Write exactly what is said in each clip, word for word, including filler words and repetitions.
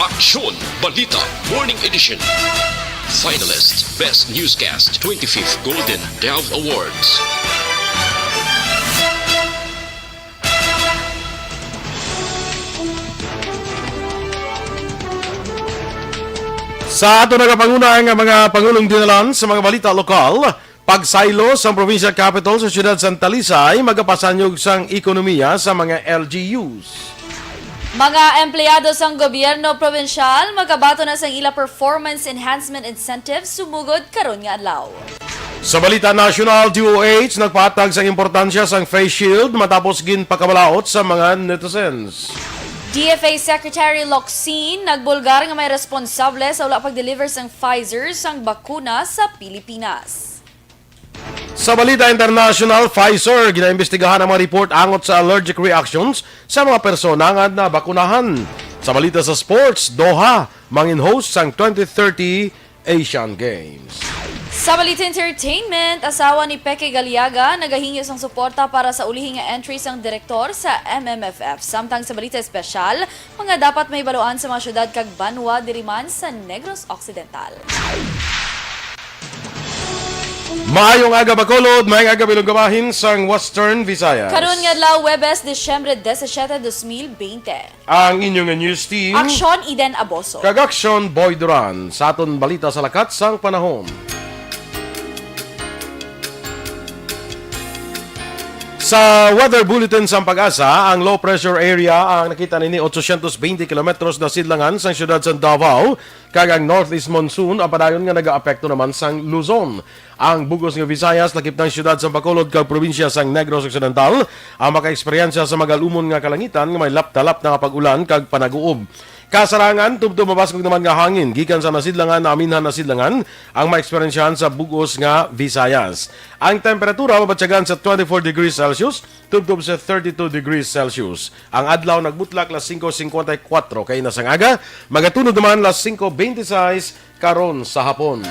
Aksyon Balita Morning Edition. Finalist, Best Newscast, twenty-fifth Golden Dove Awards. Sa ato nagapanguna nga mga pangulong dinalan sa mga balita lokal, pagsaylo sang provincial capital sa siyudad sang Talisay magapasanyog sang ekonomiya sa mga L G Us. Mga empleyado sang gobyerno probinsyal magabaton na sang ila performance enhancement incentive sumugod karon nga adlaw. Sa balita nasyonal, D O H nagpahatag sang importansya sang face shield matapos ginpakabalaot sa mga netizens. D F A Secretary Locsin nagbulgar nga may responsable sa wala pag-deliver sang Pfizer sang bakuna sa Pilipinas. Sa balita international, Pfizer, ginaimbestigahan ang mga report angot sa allergic reactions sa mga persona nga nabakunahan. Sa balita sa sports, Doha, mangin-host sang twenty thirty Asian Games. Sa balita entertainment, asawa ni Peke Galiaga nagahingyo sang suporta para sa ulihi nga entry sang direktor sa M M F F. Samtang sa balita espesyal, mga dapat mahibaluan sa mga syudad kag banwa diri man sa Negros Occidental. Maayong aga, Bacolod. Maayong aga, Bilog Kabahin sang Western Visayas. Karon nga adlaw, Huwebes, Disyembre disisiete, dos mil bente. Ang inyo nga news team. Aksyon, Eden Aboso. Kag Aksyon, Boy Duran. Sa aton balita sa lakat sang panahon. Sa weather bulletin sang PAGASA, ang low pressure area ang nakita nini otso syentos bente kilometros na sidlangan sang siyudad sang Davao, kag ang northeast monsoon ang padayon nga nagaapekto naman sang Luzon. Ang bug-os nga Visayas, lakip na ang siyudad sang Bacolod kag probinsya sang Negros Occidental, ang makaeksperyensya sa magalumon nga kalangitan nga may lapta-lapta nga pag-ulan kag panaguob. Kasarangan, tubtob mabaskog naman nga hangin gikan sa nasidlangan, naaminhan nasidlangan ang maeksperyensyahan sa bug-os nga Visayas. Ang temperatura mabatyagan sa twenty-four degrees Celsius tubtob sa thirty-two degrees Celsius. Ang adlaw nagbutlak las singko singkwenta y kuwatro kaina sang aga, magatunod naman las singko bente sais karon sa hapon.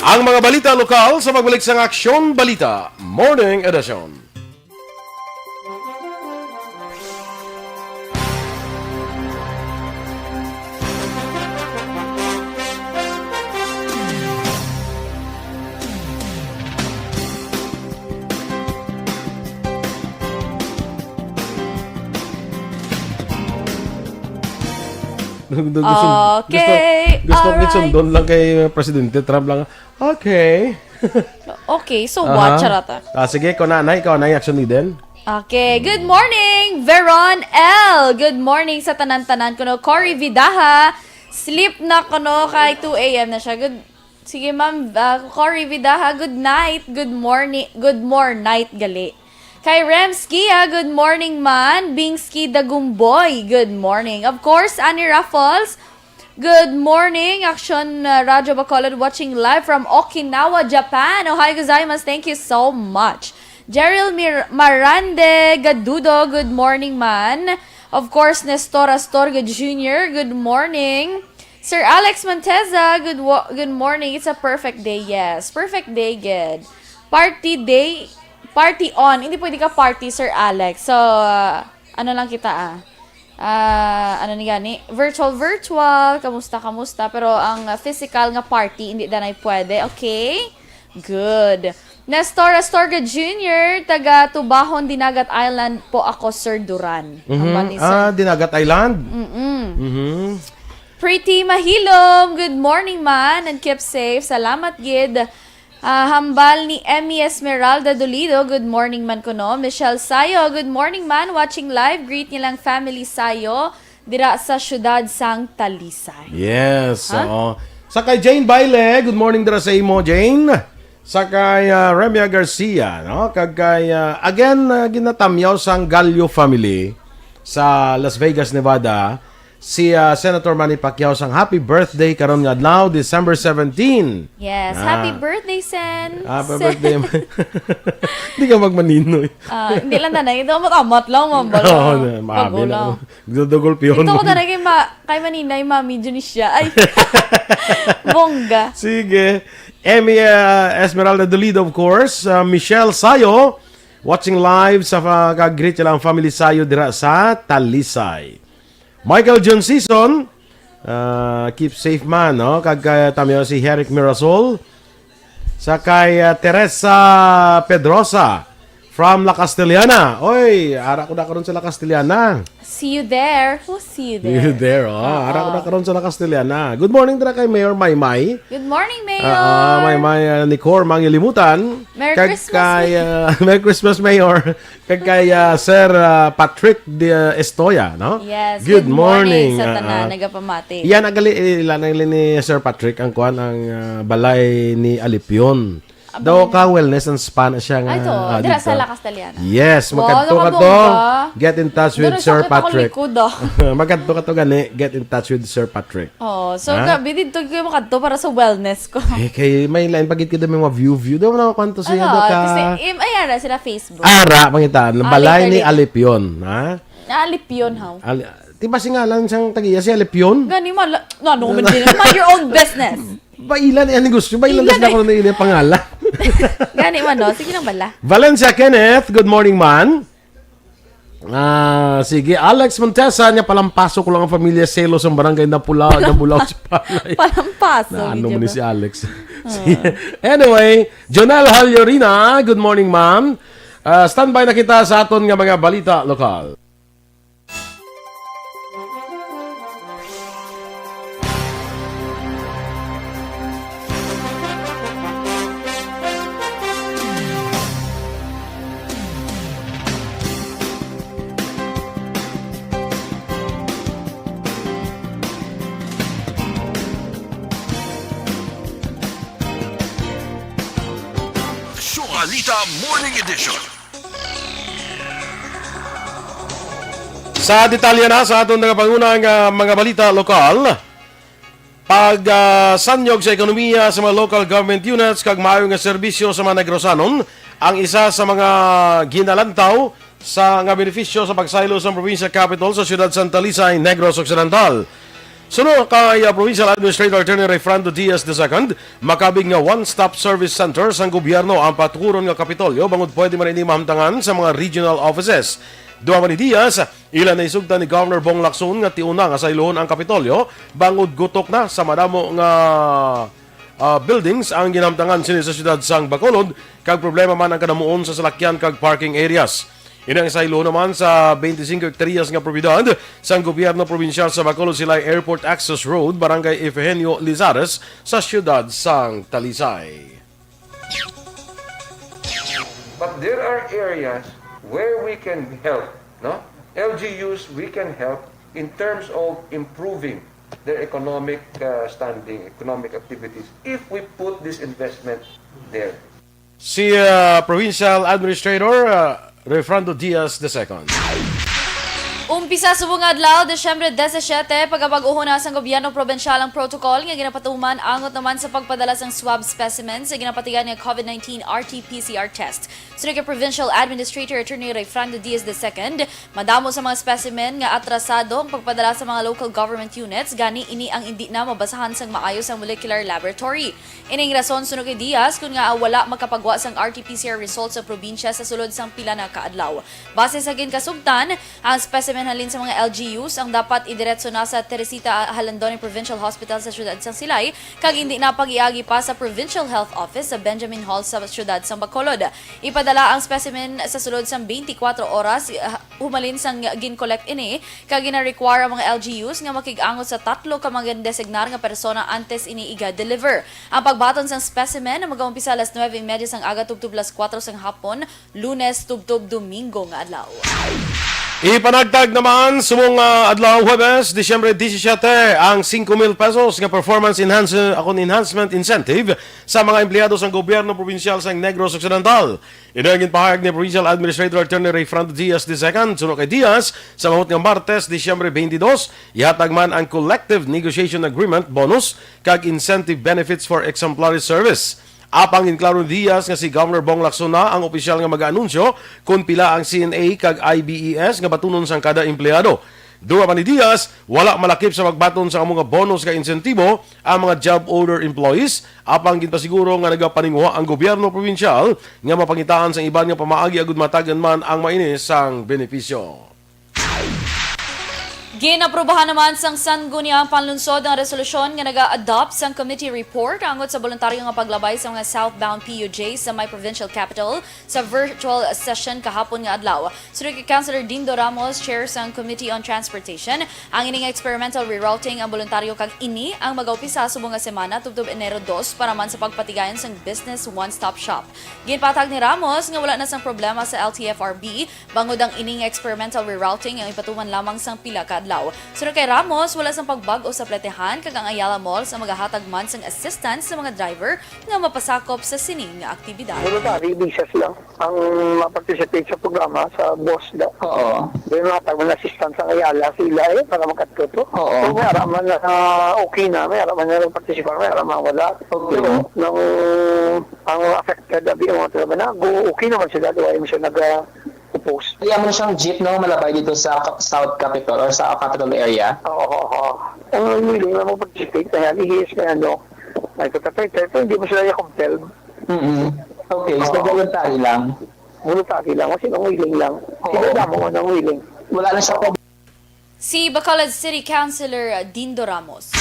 Ang mga balita lokal sa pagbalik sang Aksyon Balita Morning Edition. Gusto, gusto, Okay, gusto ko alright. Sundon lang kay Presidente Trump lang. Okay. Okay, so what? Aha. Charot, ah. Ah, sige, ikaw na, Nay. Ikaw na, Action Eden. Okay, good morning, Veron L. Good morning sa tanan-tanan kuno. Cory Vidaha, sleep na kuno kay two A M na siya. Good, sige, ma'am, ah, Cory Vidaha, good night, good morning, good more night gali. Kay Rems Kia, good morning man. Bingsky Dagumboy, good morning. Of course, Annie Raffles, good morning. Action, uh, Radyo Bacolod watching live from Okinawa, Japan. Ohayo gozaimasu. Thank you so much. Jeril Mir- Marande Gadudo, good morning man. Of course, Nestor Astorga Junior, good morning. Sir Alex Monteza, good wo- good morning. It's a perfect day. Yes, perfect day, good. Party day, party on. Hindi pwede ka party, Sir Alex. So, uh, ano lang kita, ah. Ah, ano ni gani? Virtual, virtual. Kamusta, kamusta? Pero ang, uh, physical nga party, hindi danay pwede. Okay? Good. Nestor Astorga Junior, taga Tubahon, Dinagat Island po ako, Sir Duran. Ang Mhm. Bani, Sir. Ah, Dinagat Island? Mm-mm. Mhm. Pretty Mahilom, good morning man, and keep safe. Salamat gid. Ah, hambal ni Emmy Esmeralda Dolido, good morning man kuno. Michelle Sayo, good morning man, watching live. Greet nilang family Sayo dira sa siyudad sang Talisay. Yes, Ha? oo. Sa kay Jane Baile, good morning dira sa imo, Jane. Sa kay, ah, Remia Garcia, no? Kag kay, ah, again, ah, ginatamyaw sang Gallo family sa Las Vegas, Nevada. Si, ah, Senator Manny Pacquiao sang happy birthday karon nga adlaw, December seventeen. Yes, Ah. happy birthday, Sen. Happy Sen. birthday. Hindi ka magmaninoy. Ah, hindi lang, nanay. Ito, amat-amat lang, ma'am. Oo, na, maabi Bago na. lang. Dudugol piyon. Ito ko talaga yung ma- kay Maninay, Mami Junisia. Ay, bongga. Sige. Emmy, ah, Esmeralda Dolido, of course. Ah, Michelle Sayo, watching live sa fa- kag greet niya lang ang family Sayo dira sa Talisay. Michael John Season, Ah, keep safe man, no? Kag kay Tamyo si Herrick Mirasol. Sa kay, ah, Teresa Pedrosa from La Castellana. Oy, ara ko na karon sa La Castellana. See you there. Who's see you there? You there, oh. Ara ko na karon sa La Castellana. Good morning dira kay Mayor Maymay. Good morning, Mayor. Ah, ah, Maymay, ah, Nicor Mangilimutan. Merry Kag Christmas, kay, Mayor. Ah, Merry Christmas, Mayor. Kag kay, ah, Sir, ah, Patrick de, ah, Estoya, no? Yes, Good good morning morning, sa ah, tanan ah. Nagapamati. Yan ang gali, ila na gali ni Sir Patrick ang kuan ang, ah, balay ni Alipion. Daw ka wellness and spa na siya nga, Ay, to. ah, Dira dito. sa La Castellana. Yes, Wow, magkadto ka to. nakabongga. Get in touch with Dira Sir sa kita ko Patrick. Likod, ah. Magkadto ka to gani, get in touch with Sir Patrick. Oh, so Ha? gabi dito kayo makadto para sa wellness ko. Eh, kay may lain pagit kita may mga view-view. Daw na kwanto siya Ano, daw ka. Kasi, im, ay, ara sila Facebook. Ara, pangitaan. Ah, Balay ni literally. Alipion, ha? Naalipion, how? Ali, di ba si ngalan sang tagiya si Alipion? Gani, mala, no, no, man din. Mind your own business. Bailan ang negosyo, bailan Bailan na ako na ini pangalan. Gani, man, no? Sige lang bala. Valencia Kenneth, good morning man. Ah, sige, Alex Montesa niya, palampaso ko lang ang pamilya Selos ang barangay Napula, Nabulaw sa Palay. Palampaso. Na ano Video mo ni ba? Si Alex? Si- Anyway, Jonel Halyorina, good morning ma'am. Ah, standby na kita sa aton nga mga balita lokal. Balita Morning Edition. Sa detalye na sa aton nagapanguna nga mga balita lokal, pag, ah, sanyog sa ekonomiya sa mga local government units kag maayo nga serbisyo sa mga Negrosanon ang isa sa mga ginalantaw sa nga benepisyo sa pagsaylo sa provincial capital sa siyudad Santa Talisay, Negros Occidental. Suno kay, ah, Provincial Administrator Attorney Rayfrando Diaz the second, makabig nga one-stop service center sang gobyerno ang patukuron nga Kapitolyo bangod pwede man ini mahamtangan sa mga regional offices. Duha man ni Diaz, ila na isugtan ni Governor Bong Lacson nga tiuna nga saylohon ang Kapitolyo bangod gutok na sa madamo nga, ah, buildings ang ginhamtangan sini sa siyudad sang Bacolod, kag problema man ang kadamuon sa salakyan kag parking areas. Ini ang saylo naman sa twenty-five hektaryas nga propiedad sang gobyerno probinsyal sa Bacolod Silay Airport Access Road, Barangay Efgenio Lizares, sa siyudad sang Talisay. But there are areas where we can help, no? L G Us, we can help in terms of improving their economic uh, standing, economic activities, if we put this investment there. Si, ah, Provincial Administrator, ah, Rayfrando Diaz the second. Umpisa subong nga adlaw, Disyembre disisiete, pagabag-uhon na sang gobyerno probinsyal ang protocol nga ginapatuman angot naman sa pagpadala sang swab specimen sa ginapatigan nga COVID nineteen R T P C R test. Suno kay Provincial Administrator Attorney Rayfrando Diaz the second, madamo sa mga specimen nga atrasado ang pagpadala sa mga local government units, gani ini ang indi na mabasahan sang maayo sang molecular laboratory. Ining rason, suno kay Diaz, kun nga wala makapagwa sang R T P C R result sa probinsya sa sulod sang pila na ka adlaw. Base sa ginkasugtan, ang specimen halin sa mga L G Us ang dapat idiretso na sa Teresita Jalandoni Provincial Hospital sa siyudad sang Silay, kag indi na pag-iagi pa sa Provincial Health Office sa Benjamin Hall sa siyudad sang Bacolod. Ipadala ang specimen sa sulod sang twenty-four oras, ah, humalin sang gin-collect ini, kag gina-require ang mga L G Us nga makig-angot sa tatlo ka mga designar nga persona antes ini iga-deliver. Ang pagbaton sang specimen magaumpisa alas nuebe y media sang aga tubtob alas kuwatro sang hapon, Lunes tubtob Domingo nga adlaw. Ipanagtag naman subong nga adlaw, Huwebes, Disyembre disisiete, ang singko mil pesos nga performance enhance-, akon enhancement incentive sa mga empleyado sang gobyerno probinsyal sang Negros Occidental. Ini ang ginpahayag ni Provincial Administrator Attorney Rayfrando Diaz the second. Suno kay Diaz, sa maabot nga Martes, Disyembre twenty-two, ihatag man ang Collective Negotiation Agreement bonus kag incentive benefits for exemplary service. Apang ginklaro ni Diaz nga si Governor Bong Lacson na ang opisyal nga mag-anunsyo kon pila ang C N A kag I B E S nga batunon sang kada empleyado. Dugang pa ni Diaz, wala malakip sa pagbaton sa amo nga bonus kag insentibo ang mga job order employees, apang ginpasiguro nga nagapaninguha ang gobyerno probinsyal nga mapangitaan sang iban nga pamaagi agud matagan man ang maini sang benepisyo. Ginaprubahan naman sang Sangguniang Panlunsod ang resolusyon nga naga-adopt sang committee report angot sa boluntaryo nga paglabay sa mga southbound P U J sa may provincial capital sa virtual session kahapon nga adlaw. Suno kay Councilor Dindo Ramos, chair sang Committee on Transportation, ang ining experimental rerouting ang boluntaryo kag ini ang magaumpisa subong nga semana tubtob Enero dos para man sa pagpatigayon sang Business One Stop Shop. Ginpatag ni Ramos nga wala na sang problema sa L T F R B bangod ang ining experimental rerouting ang ipatuman lamang sang pila ka adlaw. Suno kay Ramos, wala sang pagbag-o sa pletehan kag ang Ayala Malls ang magahatag man sang assistance sa mga driver nga mapasakop sa sining nga aktibidad. Voluntary basis lang ang ma-participate sa programa sa boss da. Oo. May mga tag assistance ang Ayala sila eh para makatuto. Oo. So, may araman na ah, okay na, may araman na nag-participate, may araman wala. Okay. Pero nang ang mga affected abi ang mga taga Banago, okay naman sila, di ba? Yung siya nag-, uh, post. Kaya mo siyang jeep, no, malabay dito sa Ka-, South Capitol or sa Capitol area? Oo, oo, oo. Ang willing na mag-participate na yan, ihis na ano, ay katatay, pero hindi mo sila i-compel. Mm-mm. Okay, so Oo. Voluntary lang. Voluntary lang, kasi nang willing lang. Oo. Sila damo nga nang willing. Wala na siya. Si Bacolod City Councilor Dindo Ramos.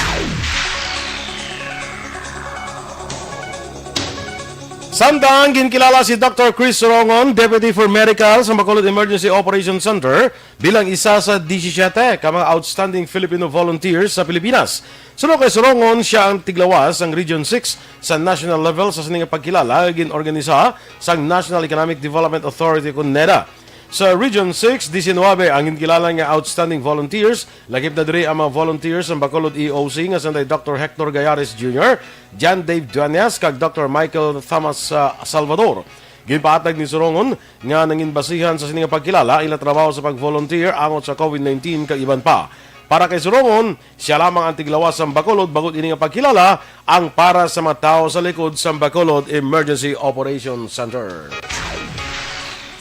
Samtang ginkilala si Doctor Chris Rongon, Deputy for Medical sa Bacolod Emergency Operation Center, bilang isa sa disisiete ka mga outstanding Filipino volunteers sa Pilipinas. Suno kay Sorongon, siya ang tiglawas sang Region six sa national level sa sini nga pagkilala nga gin-organisa sang National Economic Development Authority, kun NEDA. Sa Region six, diecinuebe ang ginkilala nga outstanding volunteers. Lakip na diri ang mga volunteers sang Bacolod E O C nga sanday Doctor Hector Gayares Junior, John Dave Duenas, kag Doctor Michael Thomas, ah, Salvador. Ginpahatag ni Sorongon nga nanginbasihan sa sini nga pagkilala ang ila trabaho sa pag-volunteer angot sa COVID nineteen kag iban pa. Para kay Sorongon, siya lamang ang tiglawas sang Bacolod bangod ini nga pagkilala ang para sa mga tawo sa likod sang Bacolod Emergency Operation Center.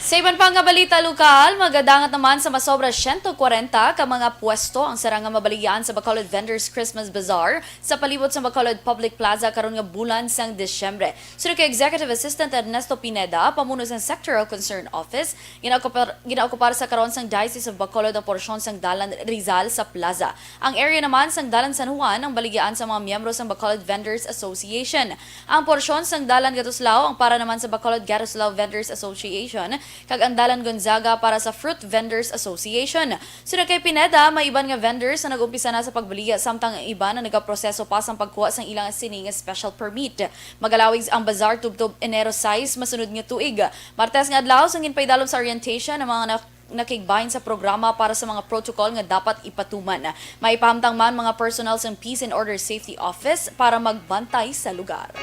Sa iban pa nga balita lokal, magadangat naman sa masobra siyento kwarenta ka mga pwesto ang sarang nga mabaligyan sa Bacolod Vendors Christmas Bazaar sa palibot sa Bacolod Public Plaza karon nga bulan sang Disyembre. Suno kay Executive Assistant Ernesto Pineda, pamuno sang Sectoral Concern Office, ginaokupar, ginaokupar sa karon sang Diocese of Bacolod ang porsyon sang Dalan Rizal sa plaza. Ang area naman sang Dalan San Juan ang baligyan sa mga miyembro sang Bacolod Vendors Association. Ang porsyon sang Dalan Gatuslao ang para naman sa Bacolod Gatuslao Vendors Association, kag ang Dalan Gonzaga para sa Fruit Vendors Association. Suno kay Pineda, may iban nga vendors nga nag-umpisa na sa pagbaligya, samtang ang iban nga nagaproseso pa sang pagkuha sang ilang sini nga special permit. Magalawig ang bazaar tubtob Enero sais masunod nga tuig. Martes nga adlaw, sang ginpaidalom sa orientation ang mga nak-, nakigbahin sa programa para sa mga protocol nga dapat ipatuman. May ipahamtang man mga personnel sang Peace and Order Safety Office para magbantay sa lugar.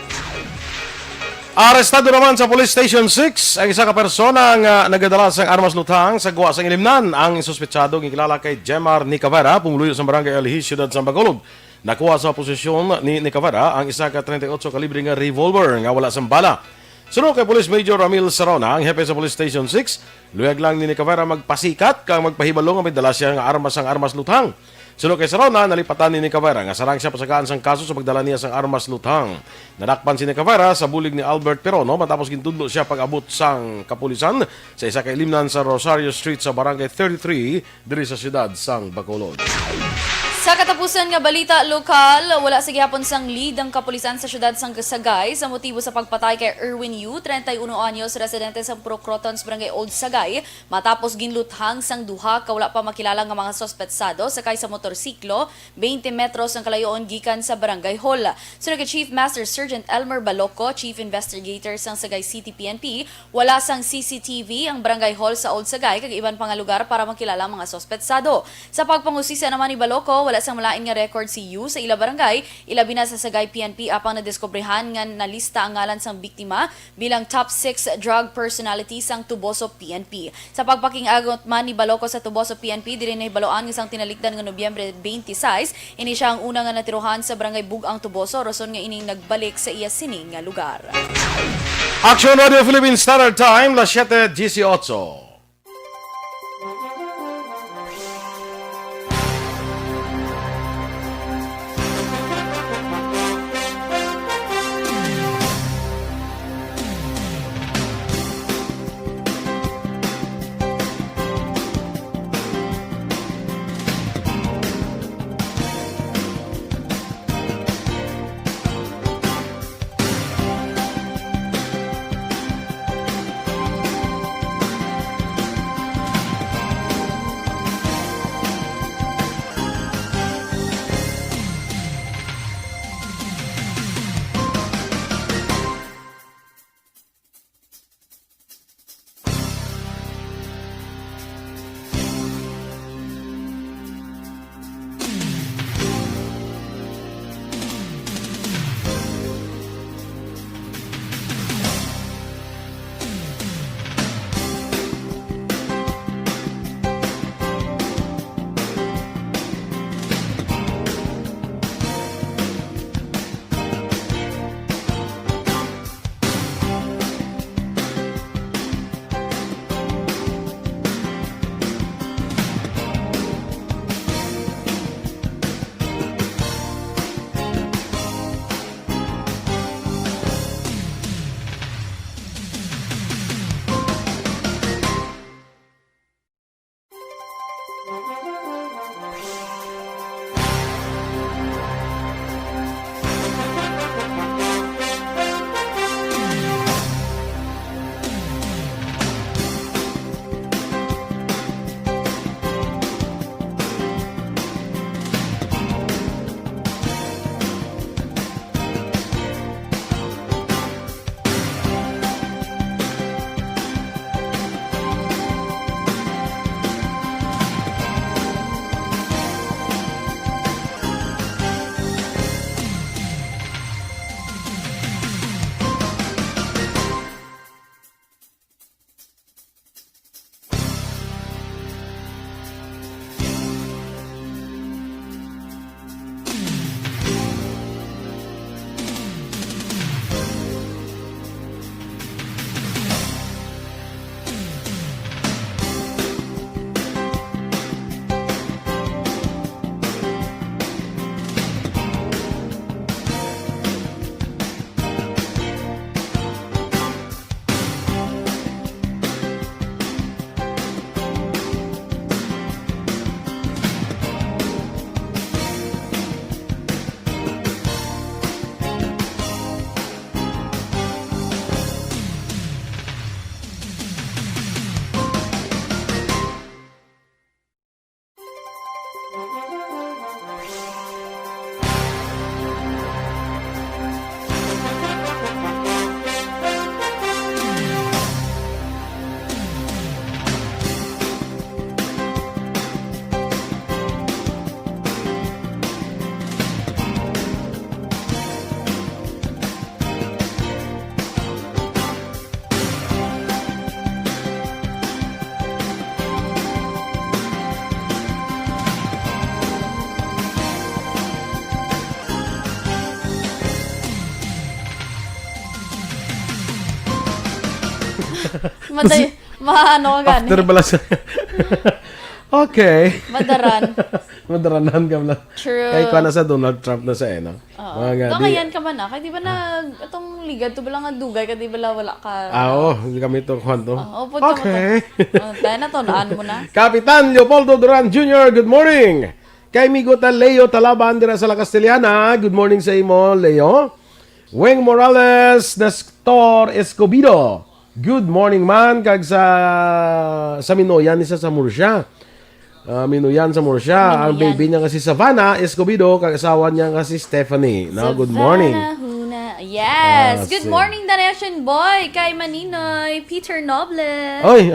Arestado naman sa Police Station six ang isa ka persona nga nagadala sang armas luthang sa gwa sang ilimnan. Ang suspetsado gikilala kay Jemar Nicavera, pumuluyo sa Barangay Alhi, Siyudad sang Bacolod. Nakuha sa posesyon ni Nicavera ang isa ka treinta y ocho kalibre nga revolver nga wala sang bala. Suno kay Police Major Ramil Sarona, ang hepe sa Police Station six, luyag lang ni Nicavera magpasikat kag magpahibalo nga may dala siya nga armas sang armas luthang. Suno kay Sarona, nalipatan ni Nicavera nga sarang siya pasagaan sang kaso sa pagdala niya sang armas luthang. Nadakpan si Nicavera sa bulig ni Albert Perono matapos gintudlo siya pag-abot sang kapulisan sa isa ka ilimnan sa Rosario Street sa Barangay thirty-three diri sa siyudad sang Bacolod. Sa katapusan nga balita lokal, wala sa gihapon sang lead ang kapulisan sa siyudad sang Sagay sa motibo sa pagpatay kay Erwin Yu, treinta y uno anyos, residente sa Purok Crotons, Barangay Old Sagay, matapos ginluthang sang duha ka wala pa makilala nga mga suspetsado sakay sa motorsiklo, twenty metros ang kalayoon gikan sa Barangay Hall. Suno kay Chief Master Sergeant Elmer Baloco, Chief Investigator sang Sagay City P N P, wala sang C C T V ang Barangay Hall sa Old Sagay kag iban pa nga lugar para makilala ang mga suspetsado. Sa pagpangusisa naman ni Baloco, wala sang malain nga record si Yu sa ila barangay, ilabi na sa Sagay P N P, apang nadiskubrihan nga nalista ang ngalan sang biktima bilang top six drug personality sang Tuboso P N P. Sa pagpakiang-agot man ni Baloco sa Tuboso P N P, diri nahibaluan nga sang tinalikdan nga Nobyembre twenty-six, ini sia ang una nga natirohan sa Barangay Bug-ang Tuboso, rason nga ining nagbalik sa iya sini nga lugar. Action Radio Philippine Standard Time, las siete dieciocho. Matay, maano ka gani? After bala sa Okay. Madaran. Madaranan ka bala. True. Kay kuha na sa Donald Trump na sa, eh, no? Oo. Mga nga, Ito di- ngayon ka man, ah. Kay di ba na, itong ligad to bala nga dugay ka, di bala wala ka Ah, oo. Hindi kami ito, kuhan to. Oo, upod ka mo to. Okay. Oh, tayo na to, naan mo na. Kapitan Leopoldo Duran Junior, good morning. Kay Migo ta Leo Talaban dira sa La Castellana, good morning sa imo, Leo. Weng Morales, Nestor Escobido, good morning man, kag sa, sa Minuyan ni sa, sa Murcia. Ah, Minuyan sa Murcia. Ang Minuyan. Baby niya nga si Savannah Escobido, kag asawa niya nga si Stephanie. No, good morning. Savannah Huna. Yes. Ah, Good si- morning, Direction Boy, kay Maninoy, Peter Noble. Oy!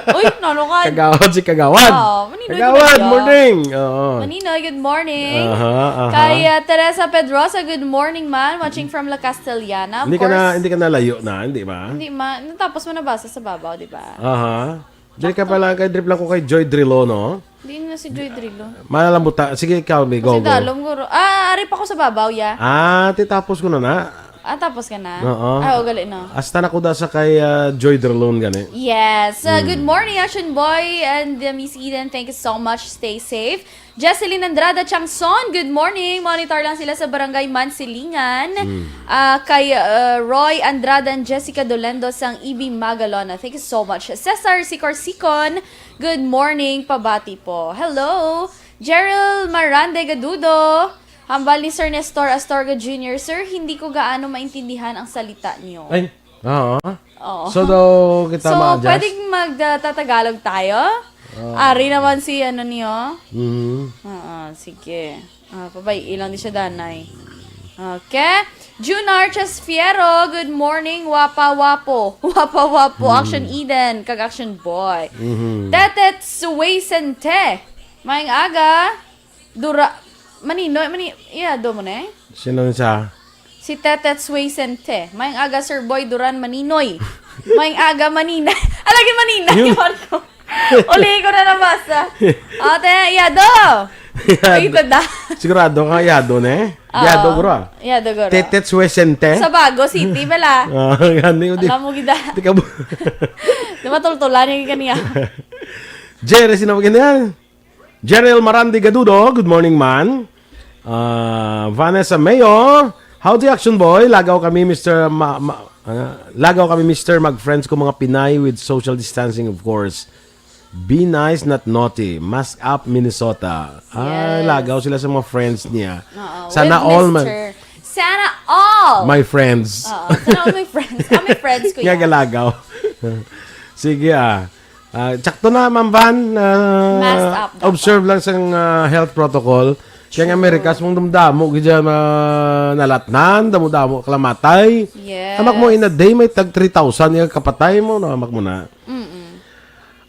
Uy, nano ka? Kagawad si Kagawad. Oh, Maninoy, Kagawad, Kagawad. Morning. Oo. Maninoy, good morning. Aha, aha. Kay, ah, Teresa Pedrosa, good morning, man. Watching from La Castellana, of Hindi ka na, course. Hindi ka na layo na, hindi ba? Hindi, ma. Natapos mo nabasa sa babaw, di ba? Aha. Diri ka pala, kay drip lang ko kay Joy Drilo, no? Di na si Joy Drilo. Malalambuta. Sige, ikaw, may Kasi go, go. Dalom, guro. Ah, ari pa ko sa babaw, ya. Ah, titapos ko na na. Ah, tapos ka na? Oo. Ah, ugali, no? Hasta na ko da sa kay, ah, Joy Drilo gani. Yes. Uh, Mm. Good morning, Action Boy and, uh, Miss Eden. Thank you so much. Stay safe. Jesseline Andrada Changson, good morning. Monitor lang sila sa Barangay Mansilingan. Mm. Ah, kay, uh, Roy Andrada and Jessica Dolendo sang E B Magalona. Thank you so much. Cesar Sicorcicon, good morning. Pabati po. Hello. Gerald Marande Gadudo. Hambal ni Sir Nestor Astorga Junior, "Sir, hindi ko gaano maintindihan ang salita niyo." Ay, oo. Oo. So, daw kita So, ma-adjust? pwedeng mag-, uh, tatagalog tayo? Oo. Ari naman si ano niyo? Mhm. Oo, sige. Ah, pabay, ilang di siya danay. Okay. June Arches Fiero, good morning. Wapa wapo. Wapa wapo. Mhm. Action Eden, kag Action Boy. Mhm. Tetets Way Sente. Maayong aga. Dura-, Maninoy, Mani-, iyado mo na eh? Sino yun sa? Si Tetets Way Sente. Maayong aga, Sir Boy Duran Maninoy. Maayong aga, Manina. Ah, lagi Manina, Yun. Marco. Uli ko na nabasa. Ate, iyado. Iyado. Ay, tada. Sigurado ka, iyado na eh? Oo. Iyado, guro, ah. Iyado, guro. Tetets Way Sente? Sa Bago City, bala. Ah, gani, di, Alam mo, gida. Di ka bu- Di matultulan yung kaniya. Jerry, sino ba ganyan? Jeriel Marandi Gadudo, good morning, man. Ah, Vanessa Mayo, howdy, Action Boy? Lagaw kami, Mister Ma-, Ma-, ah, lagaw kami, Mister Mag-friends ko, mga Pinay, with social distancing, of course. Be nice, not naughty. Mask up, Minnesota. Ay, Yes. lagaw sila sa mga friends niya. Oo, Sana with all my, Mister Sana all! my friends. Oo, sana all my friends. Ah, my friends ko Nga yan. galagaw. Sige ah. Ah, tsakto na, Ma'am Van. Ah, Mask up dapat. Observe lang sa ah, health protocol. Kaya nga Amerikas mong damdamo gid dyan, ah, nalatnan, damo-damo kalamatay. Yes. Hamak mo in a day may tag three thousand yung kapatay mo, no? Hamak mo na. Mm-mm.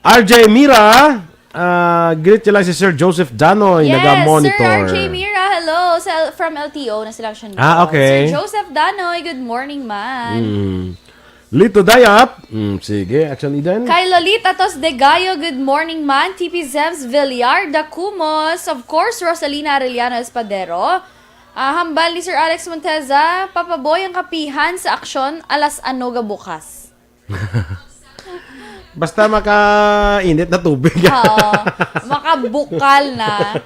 R J Mira, ah, greet nyo lang si Sir Joseph Danoy, Yes, naga-monitor. Sir R J Mira, hello. Sa, from L T O na sila, actually. Ah, okay. Sir Joseph Danoy, good morning, man. Mm. Lito Dayap. Mm, sige, Action Eden. Kay Lolita Tos de Gallo, good morning, man. T P Zems Villar, Dakumos. Of course, Rosalina Arellano Espadero. Ah, hambal ni Sir Alex Monteza, Papa Boy ang kapihan sa aksyon, alas ano ga bukas. Basta makainit na tubig. Oo. Makabukal na.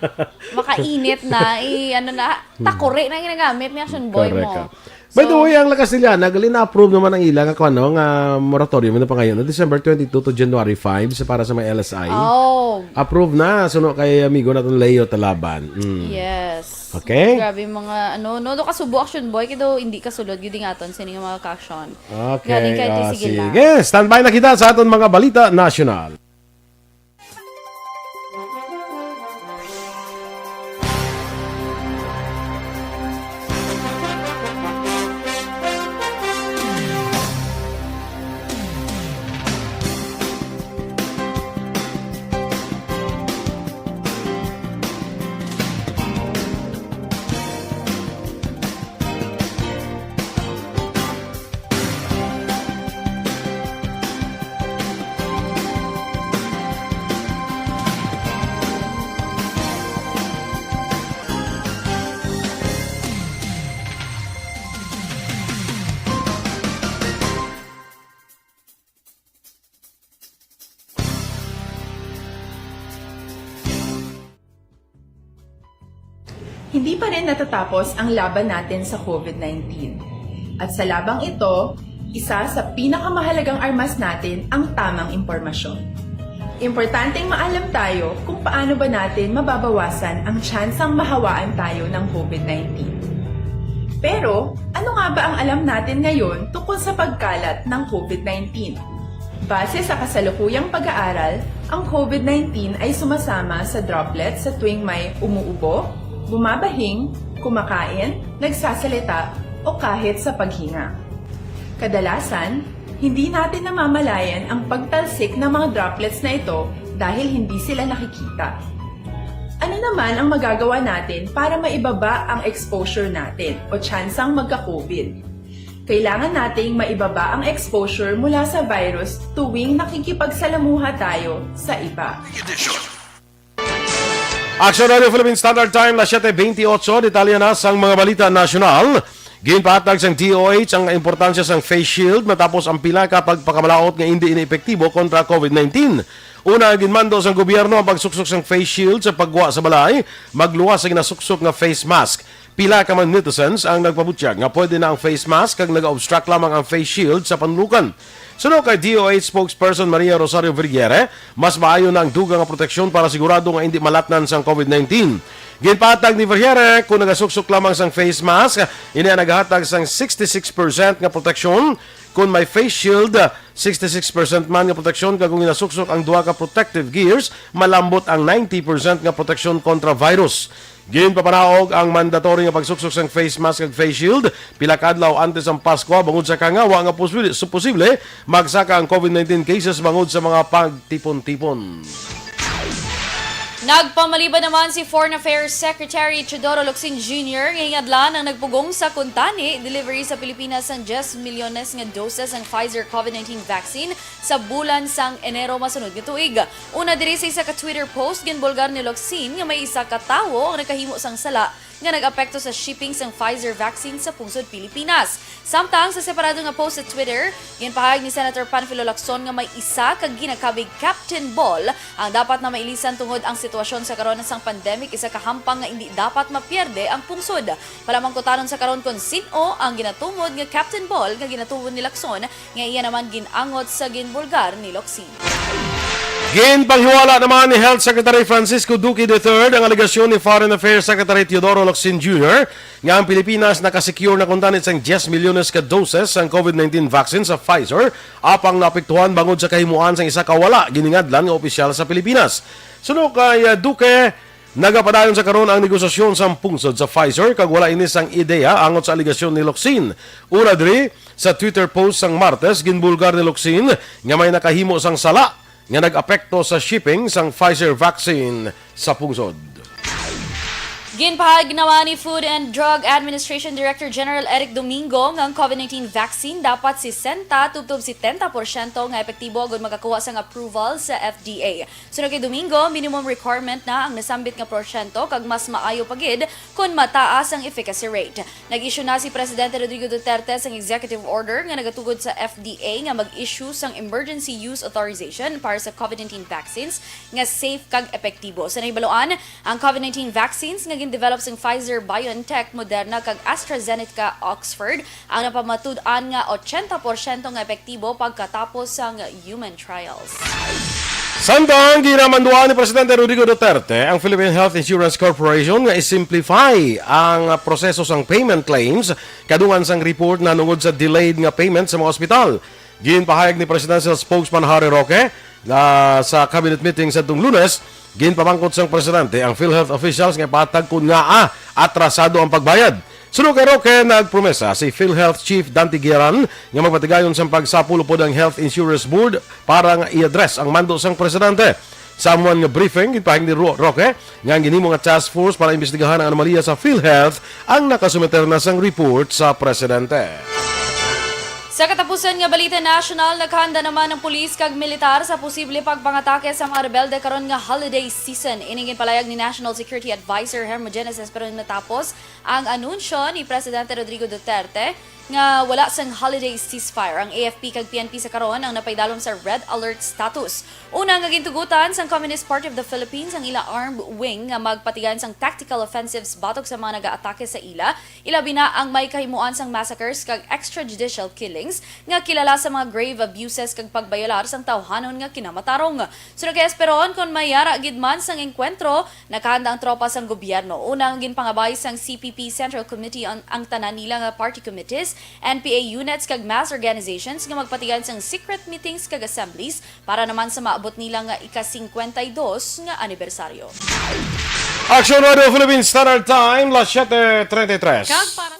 Makainit na. I, ano na, takore na ginagamit ni Action Boy Correct mo. ka. By the So, way, ang La Castellana, gali na-approve naman ang ila nga, kuwan, no, nga moratorium na pangayon, no, December twenty-two to January five sa, para sa mga L S I. Oh, Approve na, suno kay amigo natin Leo Talaban. Mm. yes. Okay. Grabe mga, ano, no, do kasubo Action Boy, kaya hindi kasulod, yun nga aton, sini nga mga ka-action. Okay, Galing kay ah, T C Gila. Sige. Standby na kita sa aton mga balita nasyonal. Hindi pa rin natatapos ang laban natin sa COVID nineteen. At sa labang ito, isa sa pinakamahalagang armas natin ang tamang impormasyon. Importanteng maalam tayo kung paano ba natin mababawasan ang tsansang mahawaan tayo ng COVID nineteen. Pero, ano nga ba ang alam natin ngayon tungkol sa pagkalat ng COVID nineteen? Base sa kasalukuyang pag-aaral, ang COVID nineteen ay sumasama sa droplets sa tuwing may umuubo, bumabahing, kumakain, nagsasalita, o kahit sa paghinga. Kadalasan, hindi natin namamalayan ang pagtalsik ng mga droplets na ito dahil hindi sila nakikita. Ano naman ang magagawa natin para maibaba ang exposure natin o tsansang magka-COVID? Kailangan nating maibaba ang exposure mula sa virus tuwing nakikipagsalamuha tayo sa iba. Action Radio Philippine Standard Time, las siete veintiocho, detalye na sang mga balita nasyonal. Ginpahatag sang D O H ang importansya sang face shield matapos ang pila ka pagpakamalaut nga indi ini epektibo kontra COVID nineteen. Una, ginmando sang gobyerno ang pagsuksok sang face shield sa paggwa sa balay, magluwas sa ginasuksok nga face mask. Pila ka mga netizens ang nagpabutyag nga pwede na ang face mask kag naga-obstruct lamang ang face shield sa panulukan. Suno kay D O H spokesperson Maria Rosario Vergeire, mas maayo na ang dugang nga proteksyon para sigurado nga indi malatnan sang COVID nineteen. Ginpatag ni Vergeire, kung nagasuksok lamang sang face mask, ini ang nagahatag sang sixty-six percent nga proteksyon. Kung may face shield, sixty-six percent man nga proteksyon, kag kung ginasuksok ang duha ka protective gears, malambot ang ninety percent nga proteksyon kontra virus. Ginpapanaog ang mandatory nga pagsuksok sang face mask kag face shield pila ka adlaw antes ang Paskwa bangod sa kahangawa nga posible, su-, posible magsaka ang COVID nineteen cases bangod sa mga pagtipon-tipon. Nagpamalibad naman si Foreign Affairs Secretary Teodoro Locsin Junior nga hingadlan ang nagpugong sa kuntani delivery sa Pilipinas sang diyes milyones nga doses sang Pfizer COVID nineteen vaccine sa bulan sang Enero masunod nga tuig. Una diri sa isa ka Twitter post, ginbulgar ni Locsin nga may isa ka tawo ang nakahimo sang sala nga nag-apekto sa shipping sang Pfizer vaccine sa pungsod Pilipinas. Samtang sa separado nga post sa Twitter, ginpahayag ni Senator Panfilo Lacson nga may isa ka ginakabig Captain Ball ang dapat na mailisan tungod ang sitwasyon sa karon sang pandemic, isa ka hampang nga indi dapat mapierde ang pungsod. Palamangkutanon sa karon kon sin-o ang ginatumod nga Captain Ball nga ginatumod ni Lacson nga iya naman gin-angot sa ginbulgar ni Locsin. Ginpanghiwala naman ni Health Secretary Francisco Duque the third ang alegasyon ni Foreign Affairs Secretary Teodoro Locsin Junior nga ang Pilipinas nakasecure na kuntani sang diyes milyones ka doses sang COVID nineteen vaccine sa Pfizer, apang naapektuhan bangod sa kahimuan sang isa ka wala giningadlan nga opisyal sa Pilipinas. Suno kay, ah, Duque, nagapadayon sa karon ang negosasyon sang pungsod sa Pfizer, kag wala ini sang ideya angot sa alegasyon ni Locsin. Una diri, sa Twitter post sang Martes, ginbulgar ni Locsin nga may nakahimo sang sala nga nag-apekto sa shipping sang Pfizer vaccine sa pungsod. Ginpahayag naman ni Food and Drug Administration Director General Eric Domingo nga ang COVID nineteen vaccine dapat sesenta tubtob setenta porsyento nga epektibo agud makakuha sang approval sa F D A. Suno kay Domingo, minimum requirement na ang nasambit nga porsyento kag mas maayo pa gid kon mataas ang efficacy rate. Nag-issue na si Presidente Rodrigo Duterte sang executive order nga nagatugot sa F D A nga mag-issue sang emergency use authorization para sa COVID nineteen vaccines nga safe kag epektibo. Sa nahibaluan, ang COVID nineteen vaccines nga gindevelop sang Pfizer-BioNTech, Moderna, kag AstraZeneca, Oxford, ang napamatud-an nga ochenta porsyento nga epektibo pagkatapos sang human trials. Samtang ginamanduan ni Presidente Rodrigo Duterte ang Philippine Health Insurance Corporation nga i-simplify ang proseso sang payment claims kadungan sang report nahanungod sa delayed nga payment sa mga ospital. Ginpahayag ni Presidential Spokesman Harry Roque nga sa cabinet meeting sa Lunes, ginpamangkot sang presidente ang PhilHealth officials nga ipatag kon ngaa atrasado ang pagbayad. Suno kay Roque, nagpromesa si PhilHealth Chief Dante Guiaran nga magpatigayon sang pagsapol upod ang Health Insurance Board para nga i-address ang mando sang presidente. Sa amo man nga briefing, ginpahayag ni Ro-, Roque nga ang ginhimo nga task force para imbestigahan ang anomalya sa PhilHealth ang nakasumiter na sang report sa presidente. Sa katapusan nga balita nasyonal, nakahanda naman ang pulis kag militar sa posible pagpangatake sa mga rebelde karon nga holiday season. Ini ginpalayag ni National Security Advisor Hermogenes Esperon matapos ang anunsyo ni Presidente Rodrigo Duterte nga wala sang holiday ceasefire. Ang A F P kag P N P sa karon ang napaidalom sa red alert status. Una nga gintugutan sang Communist Party of the Philippines ang ila armed wing nga magpatigayon sang tactical offensives batok sa mga nagaatake sa ila, ilabi na ang may kahimuan sang massacres kag extrajudicial killings nga kilala sa mga grave abuses kag pagbayolar sang tawhanon nga kinamatarong. Suno kay Esperon, kon may yara gid man sang engkwentro, nakahanda ang tropa sang gobyerno. Una nga ginpangabay sang C P P Central Committee ang, ang tanan nila nga party committees, N P A units kag mass organizations nga magpatigayon sang secret meetings kag assemblies para naman sa maabot nila nga ika-singkwenta y dos nga anibersaryo. Action Radio Philippines Standard Time, las siete treinta y tres. Kag para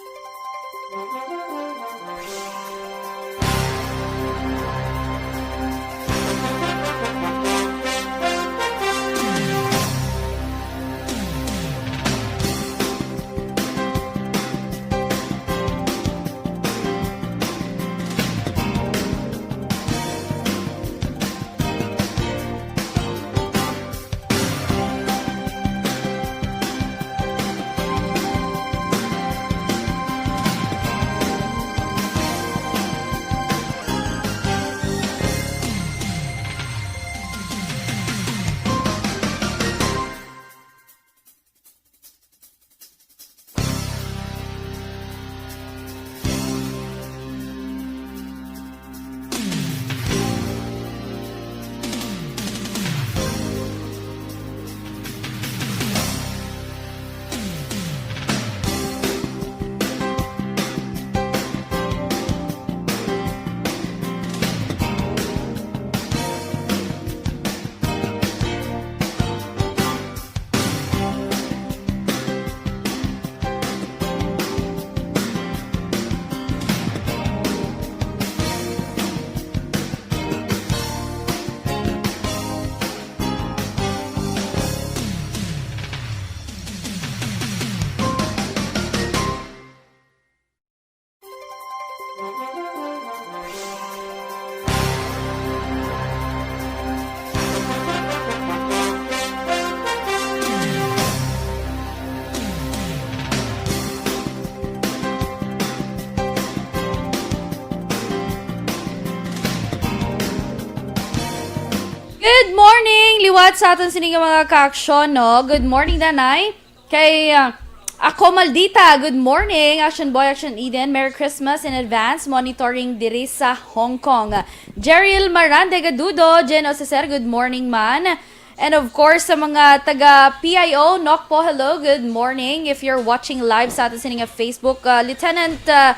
Good morning! Liwat sa aton sini nga mga kaaksyon, no? Good morning, Danay. Kay, ah, Ako Maldita, good morning. Action Boy, Action Eden, Merry Christmas in advance. Monitoring diri sa Hong Kong. Jeriel Marande Gadudo, Jen Oseser, good morning man. And of course, sa mga taga P I O, Nokpo, hello, good morning. If you're watching live sa aton sini nga Facebook, uh, Lieutenant uh,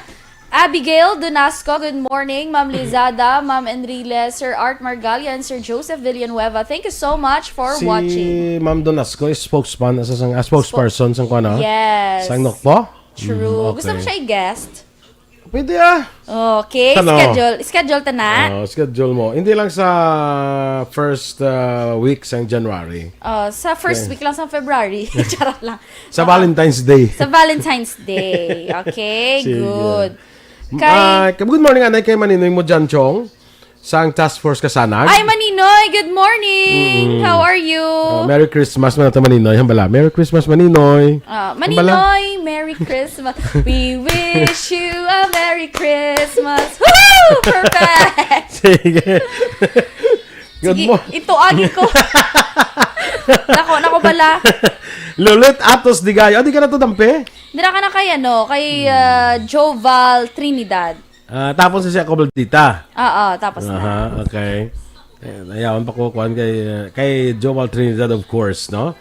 Abigail Donasco, good morning. Ma'am Lizada, Ma'am Enrile, Sir Art Margalia, and Sir Joseph Villanueva, thank you so much for Si watching. Ma'am Donasco is spokesman, sa, sang, ah, spokesperson sang kuan, ah? Yes. Sang Nokpo? True. Mm, Gusto mo okay. siya i-guest? Pwede, ah. Okay, Ano? schedule. Schedule ta na. Oh, schedule mo. Hindi lang sa first uh, week sang January. Oh, sa first Okay. week lang sa February. Charot lang. Sa Ah, Valentine's Day. Sa Valentine's Day. Okay, Sige. good. Kay Ah, good morning, anay kay Maninoy mo, Jan Chong, sang Task Force Kasanag. Ay, Maninoy, good morning. Mm. How are you? Ah, Merry Christmas man nato, Maninoy. Hambala, Merry Christmas, Maninoy. Ah, Hambala. Maninoy, Merry Christmas. We wish you a Merry Christmas. Woo! Perfect! Sige. Good Sige, mo- ito agi ko. Nako, nako bala. Lulit Atos Digay. O, di ka na to dampe? Dira ka na kay, ano, kay, ah, Joval Trinidad. Ah, tapos na siya, Kobaldita. Oo, tapos na. Aha, okay. Ayan, ayawan pa ko, kuwan kay, uh, kay Joval Trinidad, of course, no?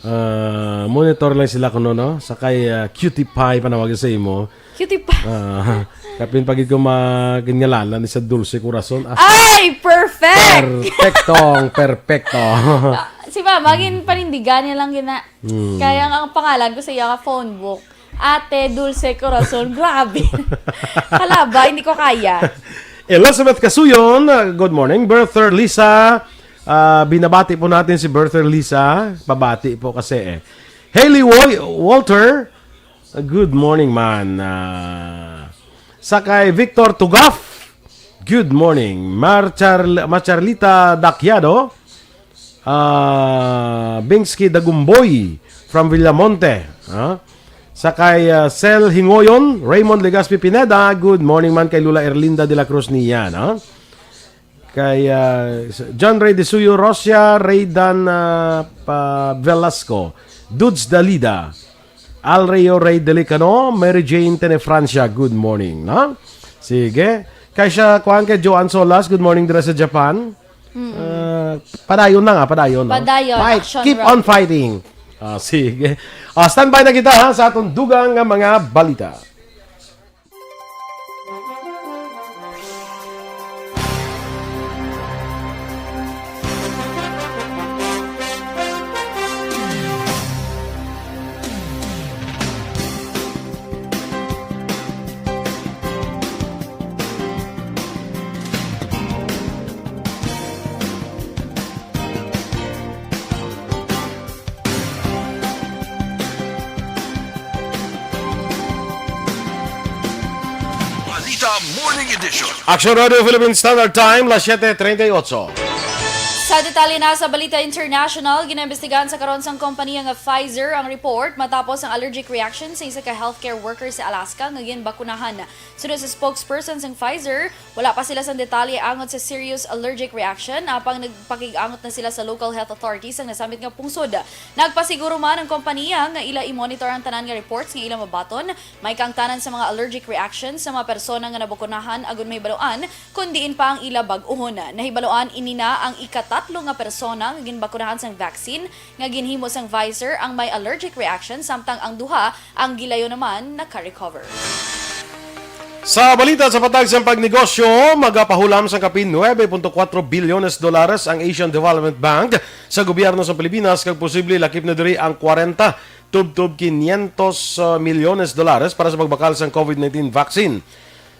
Ah, monitor lang sila kuno, no? Sa kay, ah, Cutie Pie, panawagan sa imo. Cutie Pie. Ah, kapin pa gid ko magingalanan ni sa Dulce Corazon. Ah, Ay, perfect! Perfectong, perfecto. Ah, si Mama, gin panindigan niya lang gina. Hmm. Kaya ang, ang pangalan ko sa iya nga phone book, Ate Dulce Corazon. Grabe. Kalaba, hindi ko kaya. Elizabeth Casuyon, uh, good morning. Berther Lisa, uh, binabati po natin si Berther Lisa. Pabati po kasi eh. Haley Woy, Walter, uh, good morning man. Uh, sa kay Victor Tugaf, good morning. Marchar Macharlita Dakyado, Ah, Bingsky Dagumboy from Villamonte, ha? Sa kay, ah, Sel Hingoyon, Raymond Legaspi Pineda, good morning man kay Lula Erlinda de la Cruz niya, no? Kay, ah, s-, John Ray de Suyo, Rosia, Raydan, ah, pa Velasco, Dudes Dalida, Alreo Ray Delicano, Mary Jane Tenefrancia, good morning, no? Sige. Kay siya, kuhan kay Joanne Solas, good morning dira sa Japan. Mm. Ah, padayon na nga, padayon, no? Padayon, Fight. Action Keep round. on fighting. Ah, sige. Ah, standby na kita, ha, sa atong dugang nga mga balita. Balita Morning Edition. Action Radio Philippine Standard Time, las siete treinta y ocho. Sa detalye na sa Balita International, ginaimbestigahan sa karon sang kompanya nga Pfizer ang report matapos ang allergic reaction sa isa ka healthcare worker sa Alaska nga ginbakunahan. Suno sa spokesperson sang Pfizer, wala pa sila sang detalye angot sa serious allergic reaction, apang nagpakig-angot na sila sa local health authorities sang nasambit nga pungsod. Nagpasiguro man ang kompanya nga ila i-monitor ang tanan nga reports nga ila mabaton, may kaangtanan sa mga allergic reactions sa mga persona nga nabakunahan agud mahibaluan kon diin pa ang ila bag-ohon. Nahibaluan ini na ang ikatatlo nga persona nga ginbakunahan sang vaccine nga ginhimo sang Pfizer ang may allergic reaction, samtang ang duha ang gilayo naman naka-recover. Sa balita sa patag sang pagnegosyo, magapahulam sang kapin nuebe punto kuwatro bilyones dolares ang Asian Development Bank sa gobyerno sa Pilipinas, kag posible lakip na diri ang kwarenta tubtob kinyentos, uh, milyones dolares para sa pagbakal sang COVID nineteen vaccine.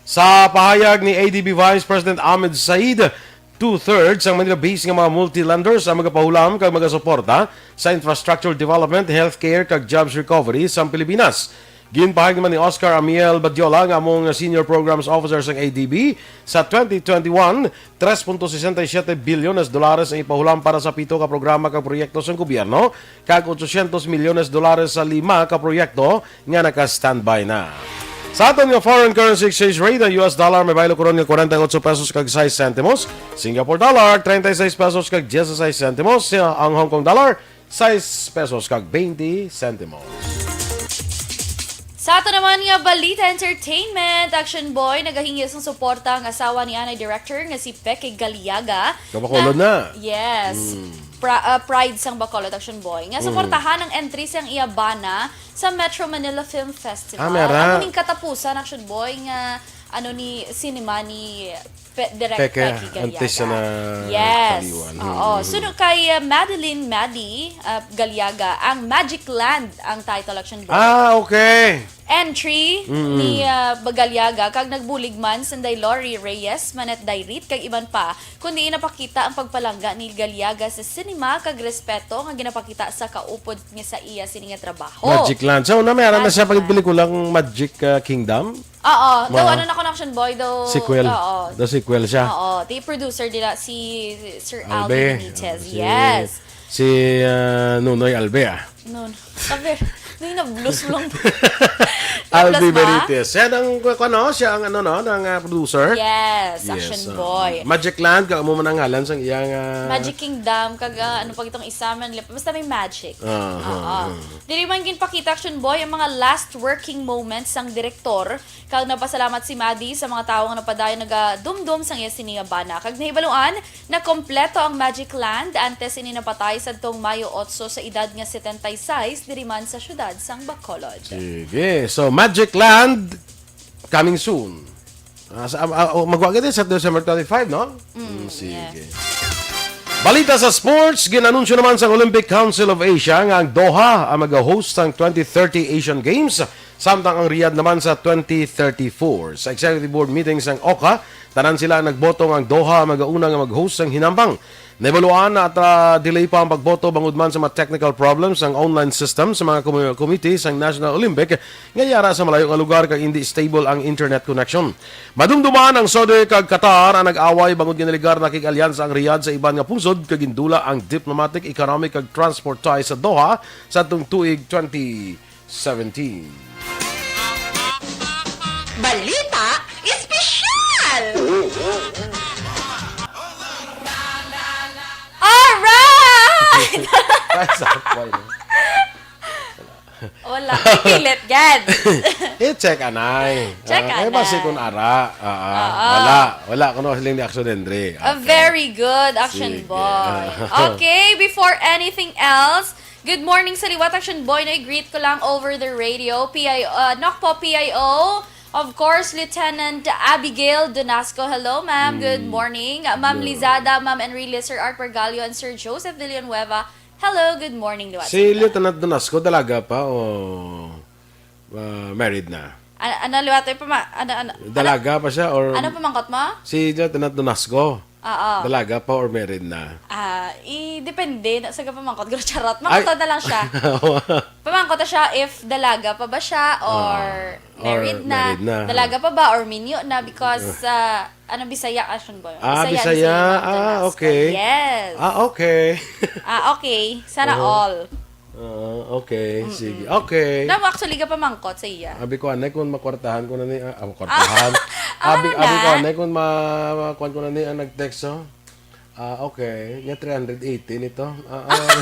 Sa pahayag ni A D B Vice President Ahmed Said, two-thirds sang Manila-based nga mga multi-lenders ang magapahulam kag magasuporta sa infrastructure development, healthcare, kag jobs recovery sa Pilipinas. Ginpahayag naman ni Oscar Amiel Badiola, nga amo nga Senior Programs Officer sang A D B, sa twenty twenty-one, tres punto sesenta y siete bilyones dolares ang ipahulam para sa pito ka programa kag proyekto sang gobyerno, kag ochocientos milyones dolares sa lima ka proyekto nga naka-standby na. Sa aton nga foreign currency exchange rate, ang U S dollar may baylo karon nga kwarenta y ocho pesos kag sais sentimos, Singapore dollar treinta y seis pesos kag dieciséis sentimos, ang Hong Kong dollar sais pesos kag twenty sentimos. Tato naman nga balita entertainment, Action Boy, nagahingyo sang suporta ang asawa ni anay director nga si Peke Galiaga. Kabakulon na. Yes. Mm. Pra-, ah, pride sang Bacolod, Action Boy, nga Mm. suportahan ang entry sang iya bana sa Metro Manila Film Festival. Ah, mera. Ano ning katapusan, Action Boy, nga ano ni sinema ni Pe-, Direk Peke, Peke Galiaga. Antes siya na Yes. kaliwan. Oo. Mm. Suno kay, uh, Madeline Madi, uh, Galiaga, ang Magic Land ang title, Action Boy. Ah, okay. Entry Mm. ni, uh, Galiaga, kag nagbulig man sanday Lori Reyes, Manette Dayrit, kag iban pa, kundi napakita ang pagpalangga ni Galiaga sa sinema kag respeto nga ginapakita sa kaupod nga sa iya sini nga trabaho. Magic Land. So, na may aram na siya Magic Land. pagpelikulang Magic, uh, Kingdom? Oo, daw Wow. ano na connection boy, daw Sequel. Oo. The sequel siya. Oo, the producer nila si Sir Alvin Albe. Benitez. Si, Yes. si, ah, Nunoy Albe, ah. No, no. Sabi, no, na-blues lang. Albi Plus ba? Benitez. Siya ang, ku-, ano, siya ang, ano, no, ng, ah, producer. Yes, Yes, Action ah. Boy. Magic Land, ka mo man ang ngalan sang iyang, ah, Magic Kingdom, kag, ah, ano pa itong isa man, basta may magic. Ah, Oo. ah, ah. Diri man ginpakita, Action Boy, ang mga last working moments sang direktor. Kag napasalamat si Madi sa mga tawo nga napadayon nagadumdom sang iya sini nga bana. Kag nahibaluan, nakompleto ang Magic Land antes ini napatay sadtong Mayo otso sa edad nga setenta y seis diri man sa siyudad sang Bacolod. Sige. So, Magic Land, coming soon. Ah, sa, ah, ah, oh, magwa gid sa December twenty-five, no? Mm, Mm, sige. yes. Balita sa sports, ginanunsyo naman sang Olympic Council of Asia nga ang Doha ang mag-host sang twenty thirty Asian Games, samtang ang Riyadh naman sa twenty thirty-four. Sa executive board meeting sang oka, tanan sila ang nagboto nga ang Doha ang magauna nga mag-host sang hinambang. Nahibaluan na at, ah, delay pa ang pagboto bangod man sa mga technical problems sang online system sa mga komi-, committee sang National Olympic nga yara sa malayo nga lugar kag indi stable ang internet connection. Madumduman ang Saudi kag Qatar ang nag-away bangod nga naligar na kig alyansa ang Riyadh sa iban nga pungsod kag gindula ang diplomatic, economic kag transport ties sa Doha sa atong tuig twenty seventeen. Balita Espesyal! Alright! Ay, sakto, no? Wala. Ipilit, gad. Eh, check, anay. Check, Ah, eh, anay. basi kung ara. Ah, ah. Oo. Wala. Wala. Kuno siling ni Action Henry. Ah, Okay. very good, Action Sige. boy. Ah. Okay, before anything else, good morning sa liwat, Action boy. No, i-greet ko lang over the radio. P I O, uh, Nokpo P I O. Of course, Lieutenant Abigail Donasco. Hello, ma'am. Good Mm. morning. Ma'am Yeah. Lizada, Ma'am Enrile, Sir Art Pergalio, and Sir Joseph Villanueva. Hello, good morning, liwat Si sa inyo. Lieutenant Donasco, dalaga pa o, ah, married na? An-, ano, liwat, eh, pama-, ano, ano, Dalaga pa siya or ano pamangkot mo? Si Lieutenant Donasco, Oo. dalaga pa or married na? Ah, i-, depende na sa pamangkot. Garo, charot. Ay. Mangkot na lang siya. Pamangkot na siya if dalaga pa ba siya or Ah, or married na. married na. Dalaga pa ba or minyo na? Because, ah, ano, Bisaya, Action boy. Ah, Bisaya, Bisaya. Bisaya, Ah, Donasco. okay. Yes. Ah, okay. Ah, okay. Sana Uh-huh. all. Ah, okay. Mm-mm. Sige. Okay. Damo actually ka pamangkot sa iya. Abi ko, anay, kung makwartahan ko na ni, ah, ah, makwartahan. Ah, Abi, ano abi ko, na? anay, kung ma-, ma-, kuwan ko na ni ang nag-text, oh. Ah, okay. Nga three hundred eighty nito. Ah, ah.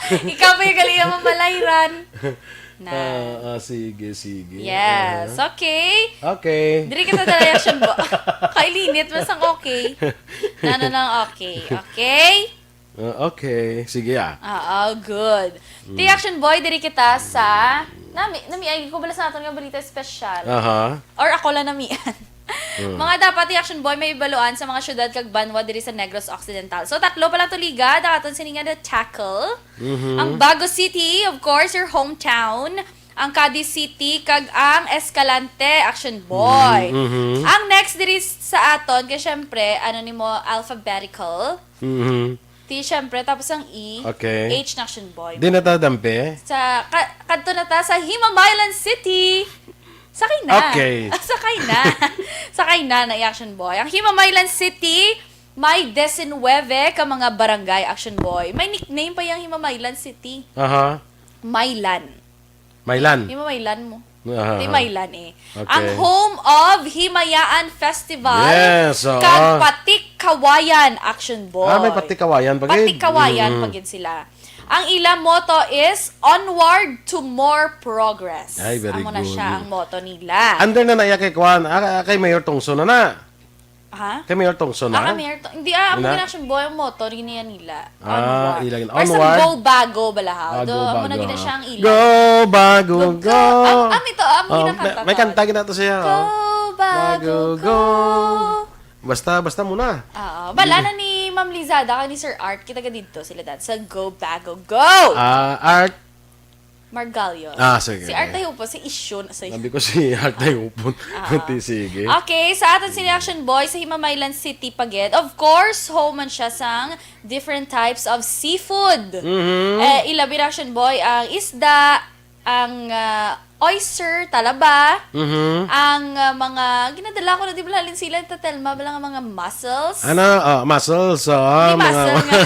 Ikaw pa yung galing mo malayran. Na. Ah, ah, sige, sige. Yes. Ah. Okay. Okay. Diri kita na reaction bo. Kailinit, masang okay. Na, na, na, okay. Okay? Ah, okay. Sige, ah. Oo, good. Mm. Ti Action Boy, diri kita sa, nami, nami, ay, ko bala sa naton nga balita espesyal. Aha. Or ako lang namian. Mm. Mga dapat ti Action Boy may baluan sa mga syudad kag banwa diri sa Negros Occidental. So, tatlo pa lang tuliga, daw aton sini nga na-tackle. Mhm. Ang Bago City, of course, your hometown. Ang Cadiz City, kag ang Escalante, Action Boy. Mm, mhm. Ang next diri sa aton, kay syempre, ano ni mo, alphabetical. Mhm. T, syempre, tapos ang E, Okay. H na Action Boy. Di na ta dampe? Sa, ka-, kadto na ta sa Himamaylan City. Sakay na. Okay. Sakay na. Sakay na, na Action Boy. Ang Himamaylan City, may diecinuebe ka mga barangay, Action Boy. May nickname pa yung Himamaylan City. Aha. Maylan. Maylan. Himamaylan mo. Aha. Di Maylan eh. Okay. Ang home of Himayaan Festival. Yes, oo. Kag Patik Kawayan, Action Boy. Ah, may Patik Kawayan pa gid. Patik Kawayan Mm. pa gid sila. Ang ila motto is onward to more progress. Ay, very Amo na good. Siya ang motto nila. Under na na iya kay Kwan, ah, kay Mayor Tongson na na. Ha? Kay Mayor Tongson na? Ah, kay Mayor Tong-, hindi, ah, amo Ina? Gina action boy ang motto rin niya nila. Ah, onward. Ila gina-, Or sa onward. Go bago bala, ha? Ah, go Although, amo na bago. Gina siya ang ila. Go bago, go. Go, go. Am-, am ito, am Oh, ginakanta may, may to. Kanta gina to siya, Go oh. Bago, Bago, go. Go. Basta, basta muna. Oo. Bala na ni Ma'am Lizada kag ni Sir Art, kita ka dito sila dad sa Go Bago Go. Ah, Art. Margallo. Ah, sige, Si Art okay. Tayo po, si Ishun. Sorry. Sabi ko si Art Tayo po. Ah. Sige. Okay, sa aton sini Action Boy sa Himamaylan City, Paged. Of course, home man siya sang different types of seafood. Mhm. Eh, ilabi na Action Boy ang isda, ang ah, oyster, talaba, Mhm. ang ah, mga, ginadala ko na di ba halin sila, Tatelma, bala nga mga mussels? Ano? Ah, mussels, ah, Di mga, mussel nga.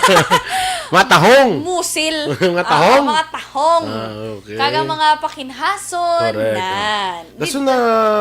mga tahong. Musil. Mga Oo, tahong. mga tahong. Ah, okay. Kag ang mga pakinhason, Correct. nan. Dason Di- na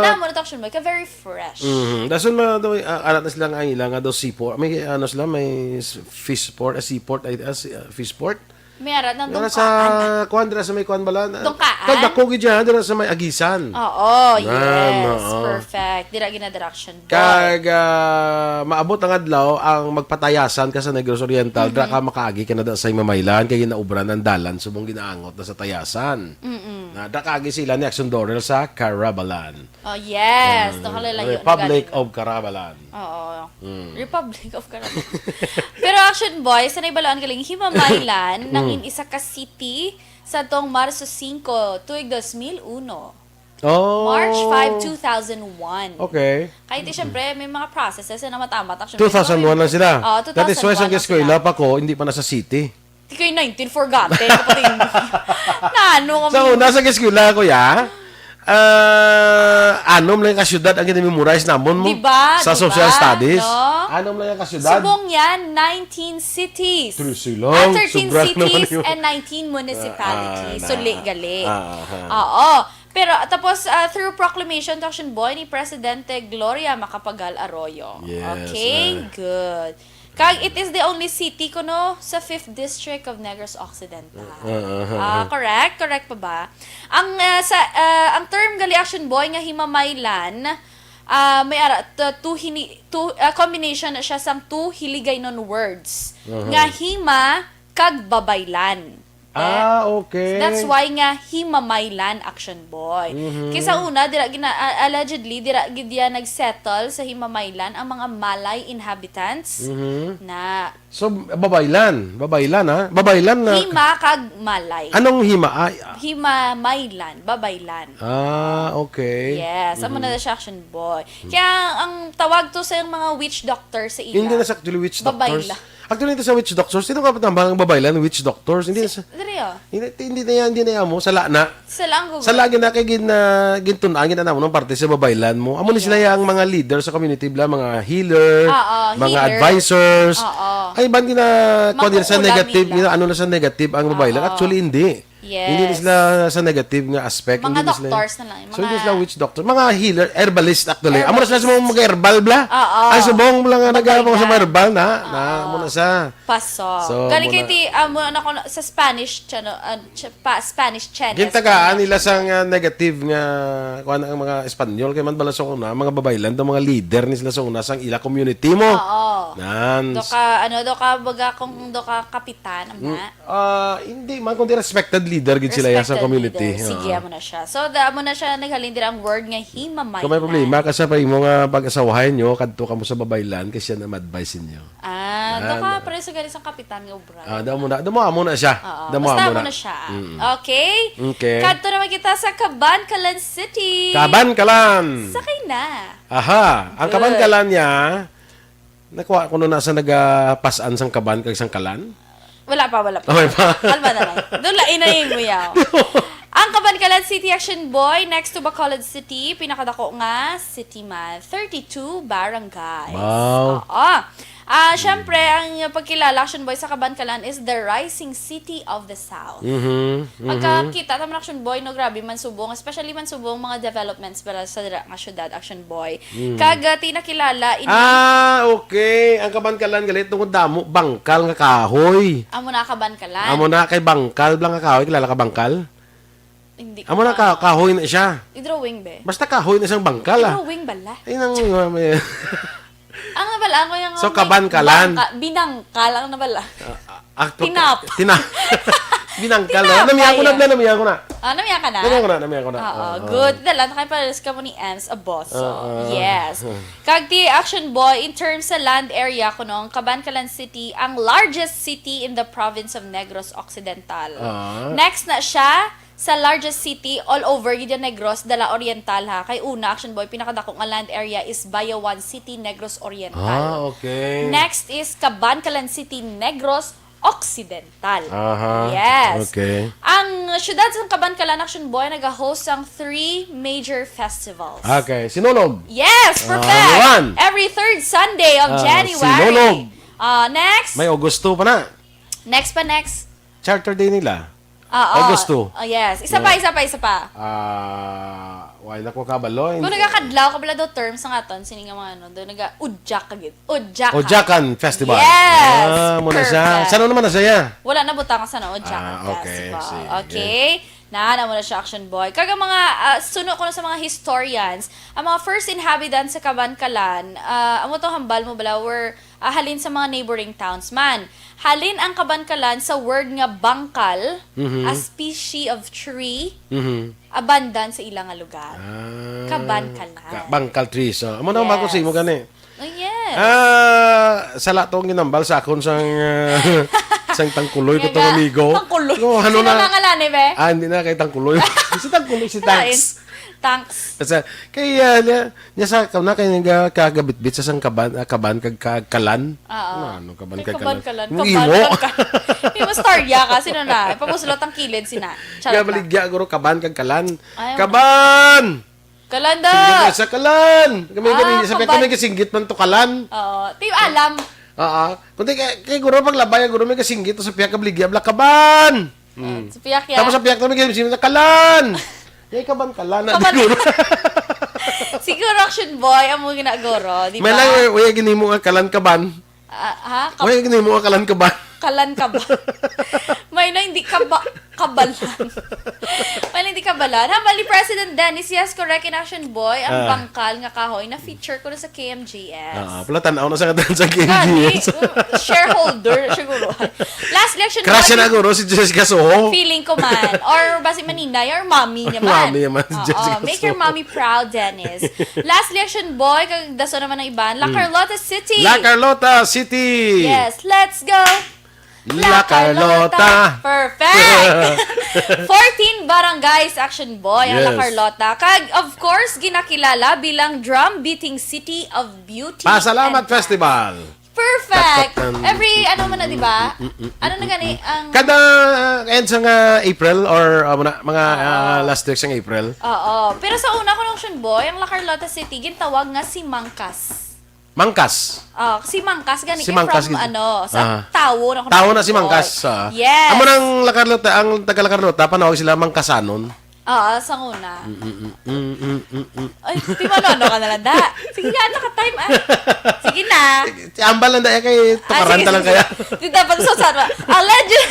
Namo na to, Action Boy, ka very fresh. Mhm. Dason na daw, ah, arat na sila nga ila nga daw seaport. May ano sila, may s- fish port, ah, seaport, ay, ah, si- ah, fish port. May ara ng Dira sa dungkaan. Kuan, dira sa may kuan bala. Dungkaan? Kag dako gid siya, dira sa may Agisan. Oo, Nan, yes. oo. Perfect. Dira gina-direction, boy. Kag, ah, maabot ang adlaw, ang magpatayasan ka sa Negros Oriental, Mhm. dira ka makaagi ka na da sa Himamaylan, kay ginaubran ang dalan, subong ginaangot na sa tayasan. Mm-mm. Na, dira kaagi sila ni Action Dorel sa Carabalan. Oh, yes. Mm, Nakalalayo na Republic galing. of Carabalan. Oo. Mm. Republic of Carabalan. Pero Action Boy, sa naibalaan galing, Himamaylan, Mm. nangin isa ka city sa tong Marso singko, tuig dos mil uno. Oh. March five, two thousand one. Okay. Kaya di, syempre, may mga processes na matamat, Action Boy. Two thousand one lang sila. Oh, That is why sa two thousand one lang eskwela sila. pa ko, hindi pa nasa city. Di kay nineteen forgotten, kapatid mo. Nano kami? Sa una, sa eskwela, kuya, ah, anom lang ka syudad ang gina-memorize namon mo Di ba? sa Di social ba? studies. No? Anom lang ka syudad. Subong yan, nineteen cities. Trece lang. Ah, thirteen Sobra naman cities yun. and nineteen municipalities. Ah, ah, So, na. li-, gali. Ah, ah, ah. Oo. Pero, tapos, ah, through proclamation, Action Boy, ni Presidente Gloria Macapagal Arroyo. Yes, Okay, ah. good. Kag it is the only city kuno sa fifth District of Negros Occidental. Ah, ah, ah, Ah, ah. correct? Correct pa ba? Ang, ah, sa, ah, ang term gali, Action Boy, nga himamaylan, ah, may ara, t-, two hini-, two, ah, combination na siya sang two Hiligaynon words, Aha. nga hima kag babaylan. Ah, okay. That's why nga himamaylan, Action Boy. Mhm. Kay sa una, dira gina-, a-, allegedly, dira gid diya nag-settle sa himamaylan ang mga Malay inhabitants Mhm. na So, babaylan. Babaylan, ha? Babaylan na Hima kag Malay. Anong hima? Ay, ah. Himamaylan, babaylan. Ah, okay. Yes, amo Mhm. na siya, Action Boy. Kaya ang tawag to sa mga witch doctor sa ila. Hindi na sa actually witch doctors. Babayla. Actually, ito sa witch doctors, sino ka patambal ang babaylan, witch doctors? Hindi na sa, Diri, oh. hindi, hindi na yan, hindi na yan mo, sala na. Sala ang Google. Sala gina kay gin, ah, gintun-an, gina mo ng parte sa babaylan mo. Amo ni sila Yes. yang mga leader sa community, bla, mga healer, Oo, mga healer. advisors. Oo. Ay, ban gina, kuwan din sa Makukulam negative, nila. gina, ano na sa negative ang babaylan. Oo. Actually, hindi. Yes. Hindi na sila sa negative nga aspect. Mga Hindi na sila doctors na lang, So, hindi mga sila witch doctor. Mga healer, herbalist actually. Amo na sila sa mga Herbalist. mag-herbal, bla. Oo. Ay, subong lang nga Bagay nag-amo sa na. mga herbal na. Na, Oo. amo na sa. Paso. So, Gani amo kay na. ti, amo na ko na, sa Spanish channel, ah, ch-, pa, Spanish channel. Gintagaan nila sa nga negative nga, kuwan ang mga Espanyol, kay man bala sa una, mga babaylan, daw mga leader ni sila sa una, sang ila community mo. Oo. Nan. Do ka, ano, do ka, baga kung do ka kapitan, Mm. na. Ah, hindi man, kundi respected leader gid sila ya sa Respected community. leader. Sige, Oo. amo na siya. So, da, amo na siya, naghalin dira ang word nga himamaylan. Kung may problema ka sa pa imo nga pag-asawahan nyo, kadto ka mo sa babaylan kasi siya na ma-advise ninyo. Ah, Yan. do ka, pareho sa gali sang kapitan nga obra. Ah, damo na, damo amo na siya. Oo, Damo basta amo amo na. na siya. Mm. Okay? Okay. Kadto naman kita sa Kabankalan City. Kabankalan. Sakay na. Aha, ang Good. Kabankalan niya, nakuha ko na sa nagapasan sang kaban kag sang kalan. Wala pa, wala pa. Okay pa. Kalma na lang. Doon lang, inayin mo yaw. Ang Kabankalan City Action Boy, next to Bacolod City, pinakadako nga city man, thirty-two barangays. Wow. Oo. Ah, syempre, ang pagkilala, Action Boy, sa Kabankalan is the rising city of the South. Mhm, mhm. Pagkakita ta man, Action Boy, no, grabe, Mansubong, especially Mansubong, mga developments para sa dira nga syudad, Action Boy. Mm. Kag, ah, ti nakilala, ini Ah, okay. Ang Kabankalan, galit, tungod damo, bangkal nga kahoy. Amo na Kabankalan. Amo na, kay bangkal, blang nga kahoy, kilala ka bangkal? Hindi ko Amo na, pa ka, kahoy na siya. I-drawing, be. Basta kahoy na siyang bangkal, ah. I-drawing bala. Ay, nang, uh, may Ang nabal-an ko yung So, may Kabankalan. bangka-, binangkal ang nabal-an. Ah, ah, ah, to- Tinap. Tina-, binangkal, Tinapay, oh. Namiya ko na, ah. Bla, namiya ko na. Ah, namiya ka na? Namiya ko na, namiya ko na. Oo, Oo. good. Dala na kayo pares ka mo ni Ems Aboso. Oo. Yes. Kag ti Action Boy, in terms sa land area, kuno ang Kabankalan City, ang largest city in the province of Negros Occidental. Ah. Next na siya, sa largest city all over gid yung Negros, dala Oriental, ha. Kay una, Action Boy, pinakadako nga land area is Bayawan City, Negros Oriental. Ah, okay. Next is Kabankalan City, Negros Occidental. Aha, Yes. okay. Ang syudad sa Kabankalan, Action Boy, nag-host sang three major festivals. Okay, Sinulog. Yes, Ah, perfect. ano yan? Every third Sunday of Ah, January. Sinulog. Ah, next. May Augusto pa na. Next pa, next. Charter Day nila. Ah, oh. Augusto. Oh, yes. Isa pa, Yeah. isa pa, isa pa. Ah, wala ko kabalo. Kung nagakadlaw ka pala daw term sa ngaton, sini nga mga ano, daw naga-udyak ka gid. Udyakan. Udyakan Festival. Yes. Ah, mo na siya. Perfect. Saan naman na siya? Wala na butang sa na Udyakan Ah, okay. Festival. Sige. Okay. Na, na mo na siya, Action Boy. Kag ang mga, ah, suno ko na sa mga historians, ang mga first inhabitants sa Kabankalan, ah, amo to hambal mo bala, were, ah, halin sa mga neighboring towns man. Halin ang Kabankalan sa word nga bangkal, Mhm. a species of tree, Mhm. abundant sa ila nga lugar. Ah. Kabankalan. Ka-, bangkal trees, oh. Amo na, Yes. Marcos, imo gani. Oh, yes. Ah, sala to ang ginambal sa akon sang, ah, sang Tangkuloy ko Nga tong ga-, amigo. Tangkuloy. Oh, ano Sino na? na nga lani, be? Ah, hindi na kay Tangkuloy. Si Tangkuloy, si Ano, Tanks. Tanks. Kasi, kay, ah, niya, niya sa, kauna kay nga kagabitbit sa sang kaban, ah, kaban kag ka-, kalan. Oo. Ano, kaban Kay kag kaban kalan? kalan, Yung kaban imo. kag ka-, yung istorya ka, sino na? Ipamuslot ang kilid, sina. Charot Kaya lang. baligya, guro, kaban kag kalan. Ayaw na. Kaban! Kalanda! Singgit na sa kalan! Kami, Ah, kami, sa kaban. kami kasinggit man to kalan. Oo. Ti alam. Oo. Kundi kay, kay guro paglabay, guro may kasinggit to sa piyak ka baligya, bla, kaban! Mm. Sa piyak ya. Tapos sa piyak namin, kaya singgit na kalan! Yay, kaban, kalan na, Kaban. guro. Siguro, Action Boy, amo ginaguro, di May ba? lang, eh, uy, ginimo nga kalan, kaban. Ah, ha? Kab- Uy, ginimo nga kalan, kaban. Kalan, kaban. May na hindi kaba-, kabalan. May na hindi kabalan. Hambal ni President Dennis, yes, correct, in Action Boy, ang Ah. bangkal nga kahoy na feature ko na sa K M G S. Ah, pala, tanaw na sa katan sa Gani, K M G S. uh, shareholder, siguro. Last election Crush boy, na guro si Jessica Soho. Feeling ko man. Or basi maninay, or mommy niya man. Mommy niya man, Oo, Jessica make your Soho. mommy proud, Dennis. Last election boy, kag daso naman ang iban. La Mm. Carlota City. La Carlota City. Yes, let's go. La Carlota. Perfect. Fourteen barangays, Action Boy, ang La Yes. Carlota. Kag, of course, ginakilala bilang drum beating city of beauty Pasalamat and Festival. Perfect. Every, ano man na, di ba? Ano na gani ang Kada, uh, end sa nga April or, uh, muna, mga, uh, Ah. last week sa April. Oo. Pero sa una ko nung Action Boy, ang La Carlota City, gintawag nga si Mangkas. Mangkas. Oh, si Mangkas gani Si kay Mangkas from, gid. ano, sa Ah. tawo na Tawo na si Boy. Mangkas, ah. Yes. Amo nang La Carlota, ang taga La Carlota, panawag sila Mangkasanon. Oo, sa una. Mm, mm, mm, mm, mm, mm. Ay, di ba, ano, ano ka na lang, da? Sige nga, ano ka time, ah? Sige na. Sige, ambal lang, da, eh, kay Ah, tukaran sige, ta lang sige, kaya. sige. Di dapat sa sana. Alleged.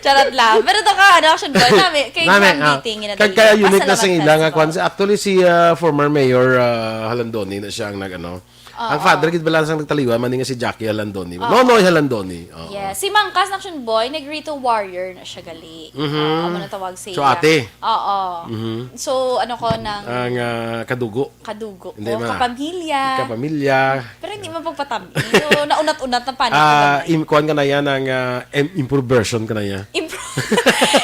Charot lang. Pero to ka, ano, Action Boy, nami, kay Nami, Ma'am ah, Dating, yun na kag dali. kaya unique na Pasalamat sa ila nga festival. kwan. Actually, si, ah, former Mayor, ah, Halandoni na siya ang nag-ano. Oo. Ang father, gid bala sang nagtaliwan, man nga si Jackie Halandoni. Oo. Nonoy Halandoni. Oo. Yes. Si Mangkas na Action Boy, Negrito Warrior na siya gali. Mhm. Oo, amo na tawag siya. So, ate. Oo. Mhm. So, ano ko, nang Ang, ah, kadugo. Kadugo Hindi ko, man. kapamilya. Kapamilya. Pero hindi man pagpatabi. So, naunat-unat na pa niya Ah, kami. im-, kuwan ka na yan, ang, ah, im-, improve version ka na yan. Impro-,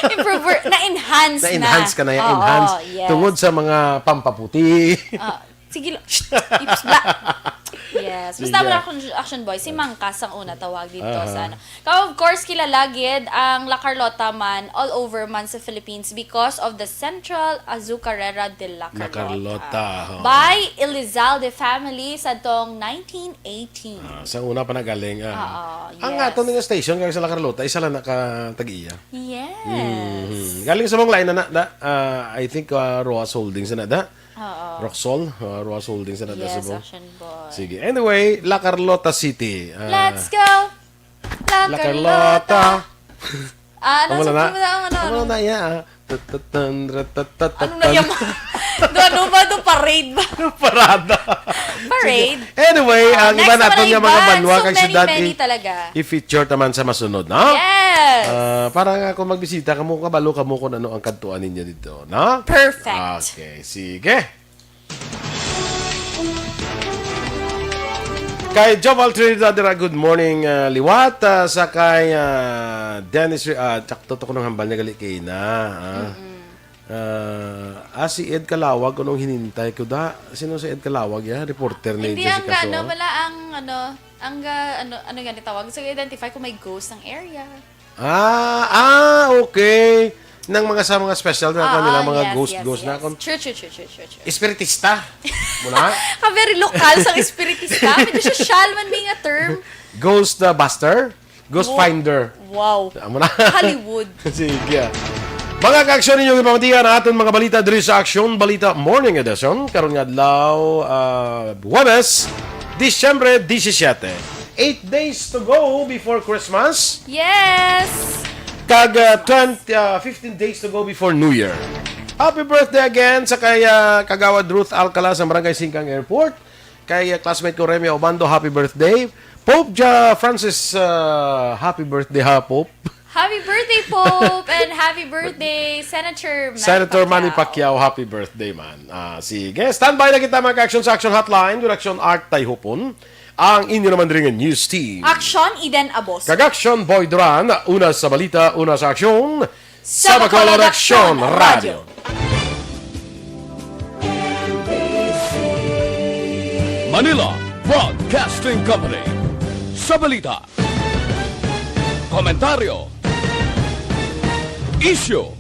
improve ver-, na-enhance na. Na-enhance ka na yan, Oo, enhance. yes. Tungod sa mga pampaputi. Ah, sige lo-, shh, ips bla. Yes. Sige. Basta wala akong action boy. Si Mangkas ang una tawag dito Aha. sa ano. Kaya of course, kilala gid ang La Carlota man all over man sa Philippines because of the Central Azucarera de La La Carlota. Carlota, oo. By Elizalde family sa tong nineteen eighteen. Ah, sa una pa nagaling, ah. Oo, Ang yes. ato nga station, kag sa La Carlota, isa lang nakatag-iya. Yes. Mhm. Galing sa mong line na, na, na, ah, I think, ah, Roas Holdings na da. Oo. Roxol, ah, Roas Holdings na da Yes, sa mong. Action boy. Sige. Anyway, La Carlota City. Ah, Let's go! La La Carlota. Carlota. Ah, ano Amo sa na na. Ano na, ano, Amo ano? na, yeah, ah. Tatatan, ratatatan. Ano na yan? Do, ano ba? Do, parade ba? Parada. Parade. Sige. Anyway, Ah, ang next iba naman naton ang nga mga iba. banwa So kag many, syudad many i-, talaga. i-feature taman sa masunod, no? Yes. Ah, para nga kung magbisita kamo, kabalo kamo kung ano ang kadtuan ninyo dito, no? Perfect. Okay, sige. Kay Joval Trinidad dira, good morning, ah, liwat, ah, sa kay, ah, Dennis Re-, ah, sakto to ko nang hambal niya gali kay na, ah. Mm-mm. Ah, ah, si Ed Calawag, kunong hinintay ko da. Sino si Ed Calawag, ya? Reporter ni Hindi, ang Jessica ga-, Soho? ano, wala ang, ano, ang ga-, ano, ano nga ni tawag? So, identify kung may ghost ng area. Ah, ah, okay. Nang mga sa mga special na Ah, kanila, ah, mga yes, ghost, yes, ghost na yes. Kung True, true, true, true, true, true. espiritista. Muna? Ka very lokal sa espiritista. Medyo sosyal man mi nga term. Ghost, uh, buster? Ghost Wo-, finder. Wow. Amo na. Hollywood. Sige. Mga kaaksyon, ninyo gipamatian ang aton mga balita diri sa Aksyon Balita Morning Edition. Karon nga adlaw, ah, Huwebes, Disyembre disisiete. Eight days to go before Christmas. Yes! Kag, ah, twenty, ah, fifteen days to go before New Year. Happy birthday again sa kay, ah, Kagawad Ruth Alcala sa Barangay Singkang Airport. Kay, ah, classmate ko, Remy Obando, happy birthday. Pope Ja Francis, ah, happy birthday ha, Pope. Happy birthday, Pope! And happy birthday, Senator Manny Senator Manny Pacquiao. Pacquiao, happy birthday, man. Ah, sige, standby na kita, mga ka-action sa Action Hotline. Good action, Art Tayhupon. Ang inyo naman rin nga news team. Action, Eden Abos. Kag Action, Boy Duran. Una sa balita, una sa aksyon. Sa Bacolod Aksyon Radio. Manila Broadcasting Company. Sa balita, komentaryo, isyu,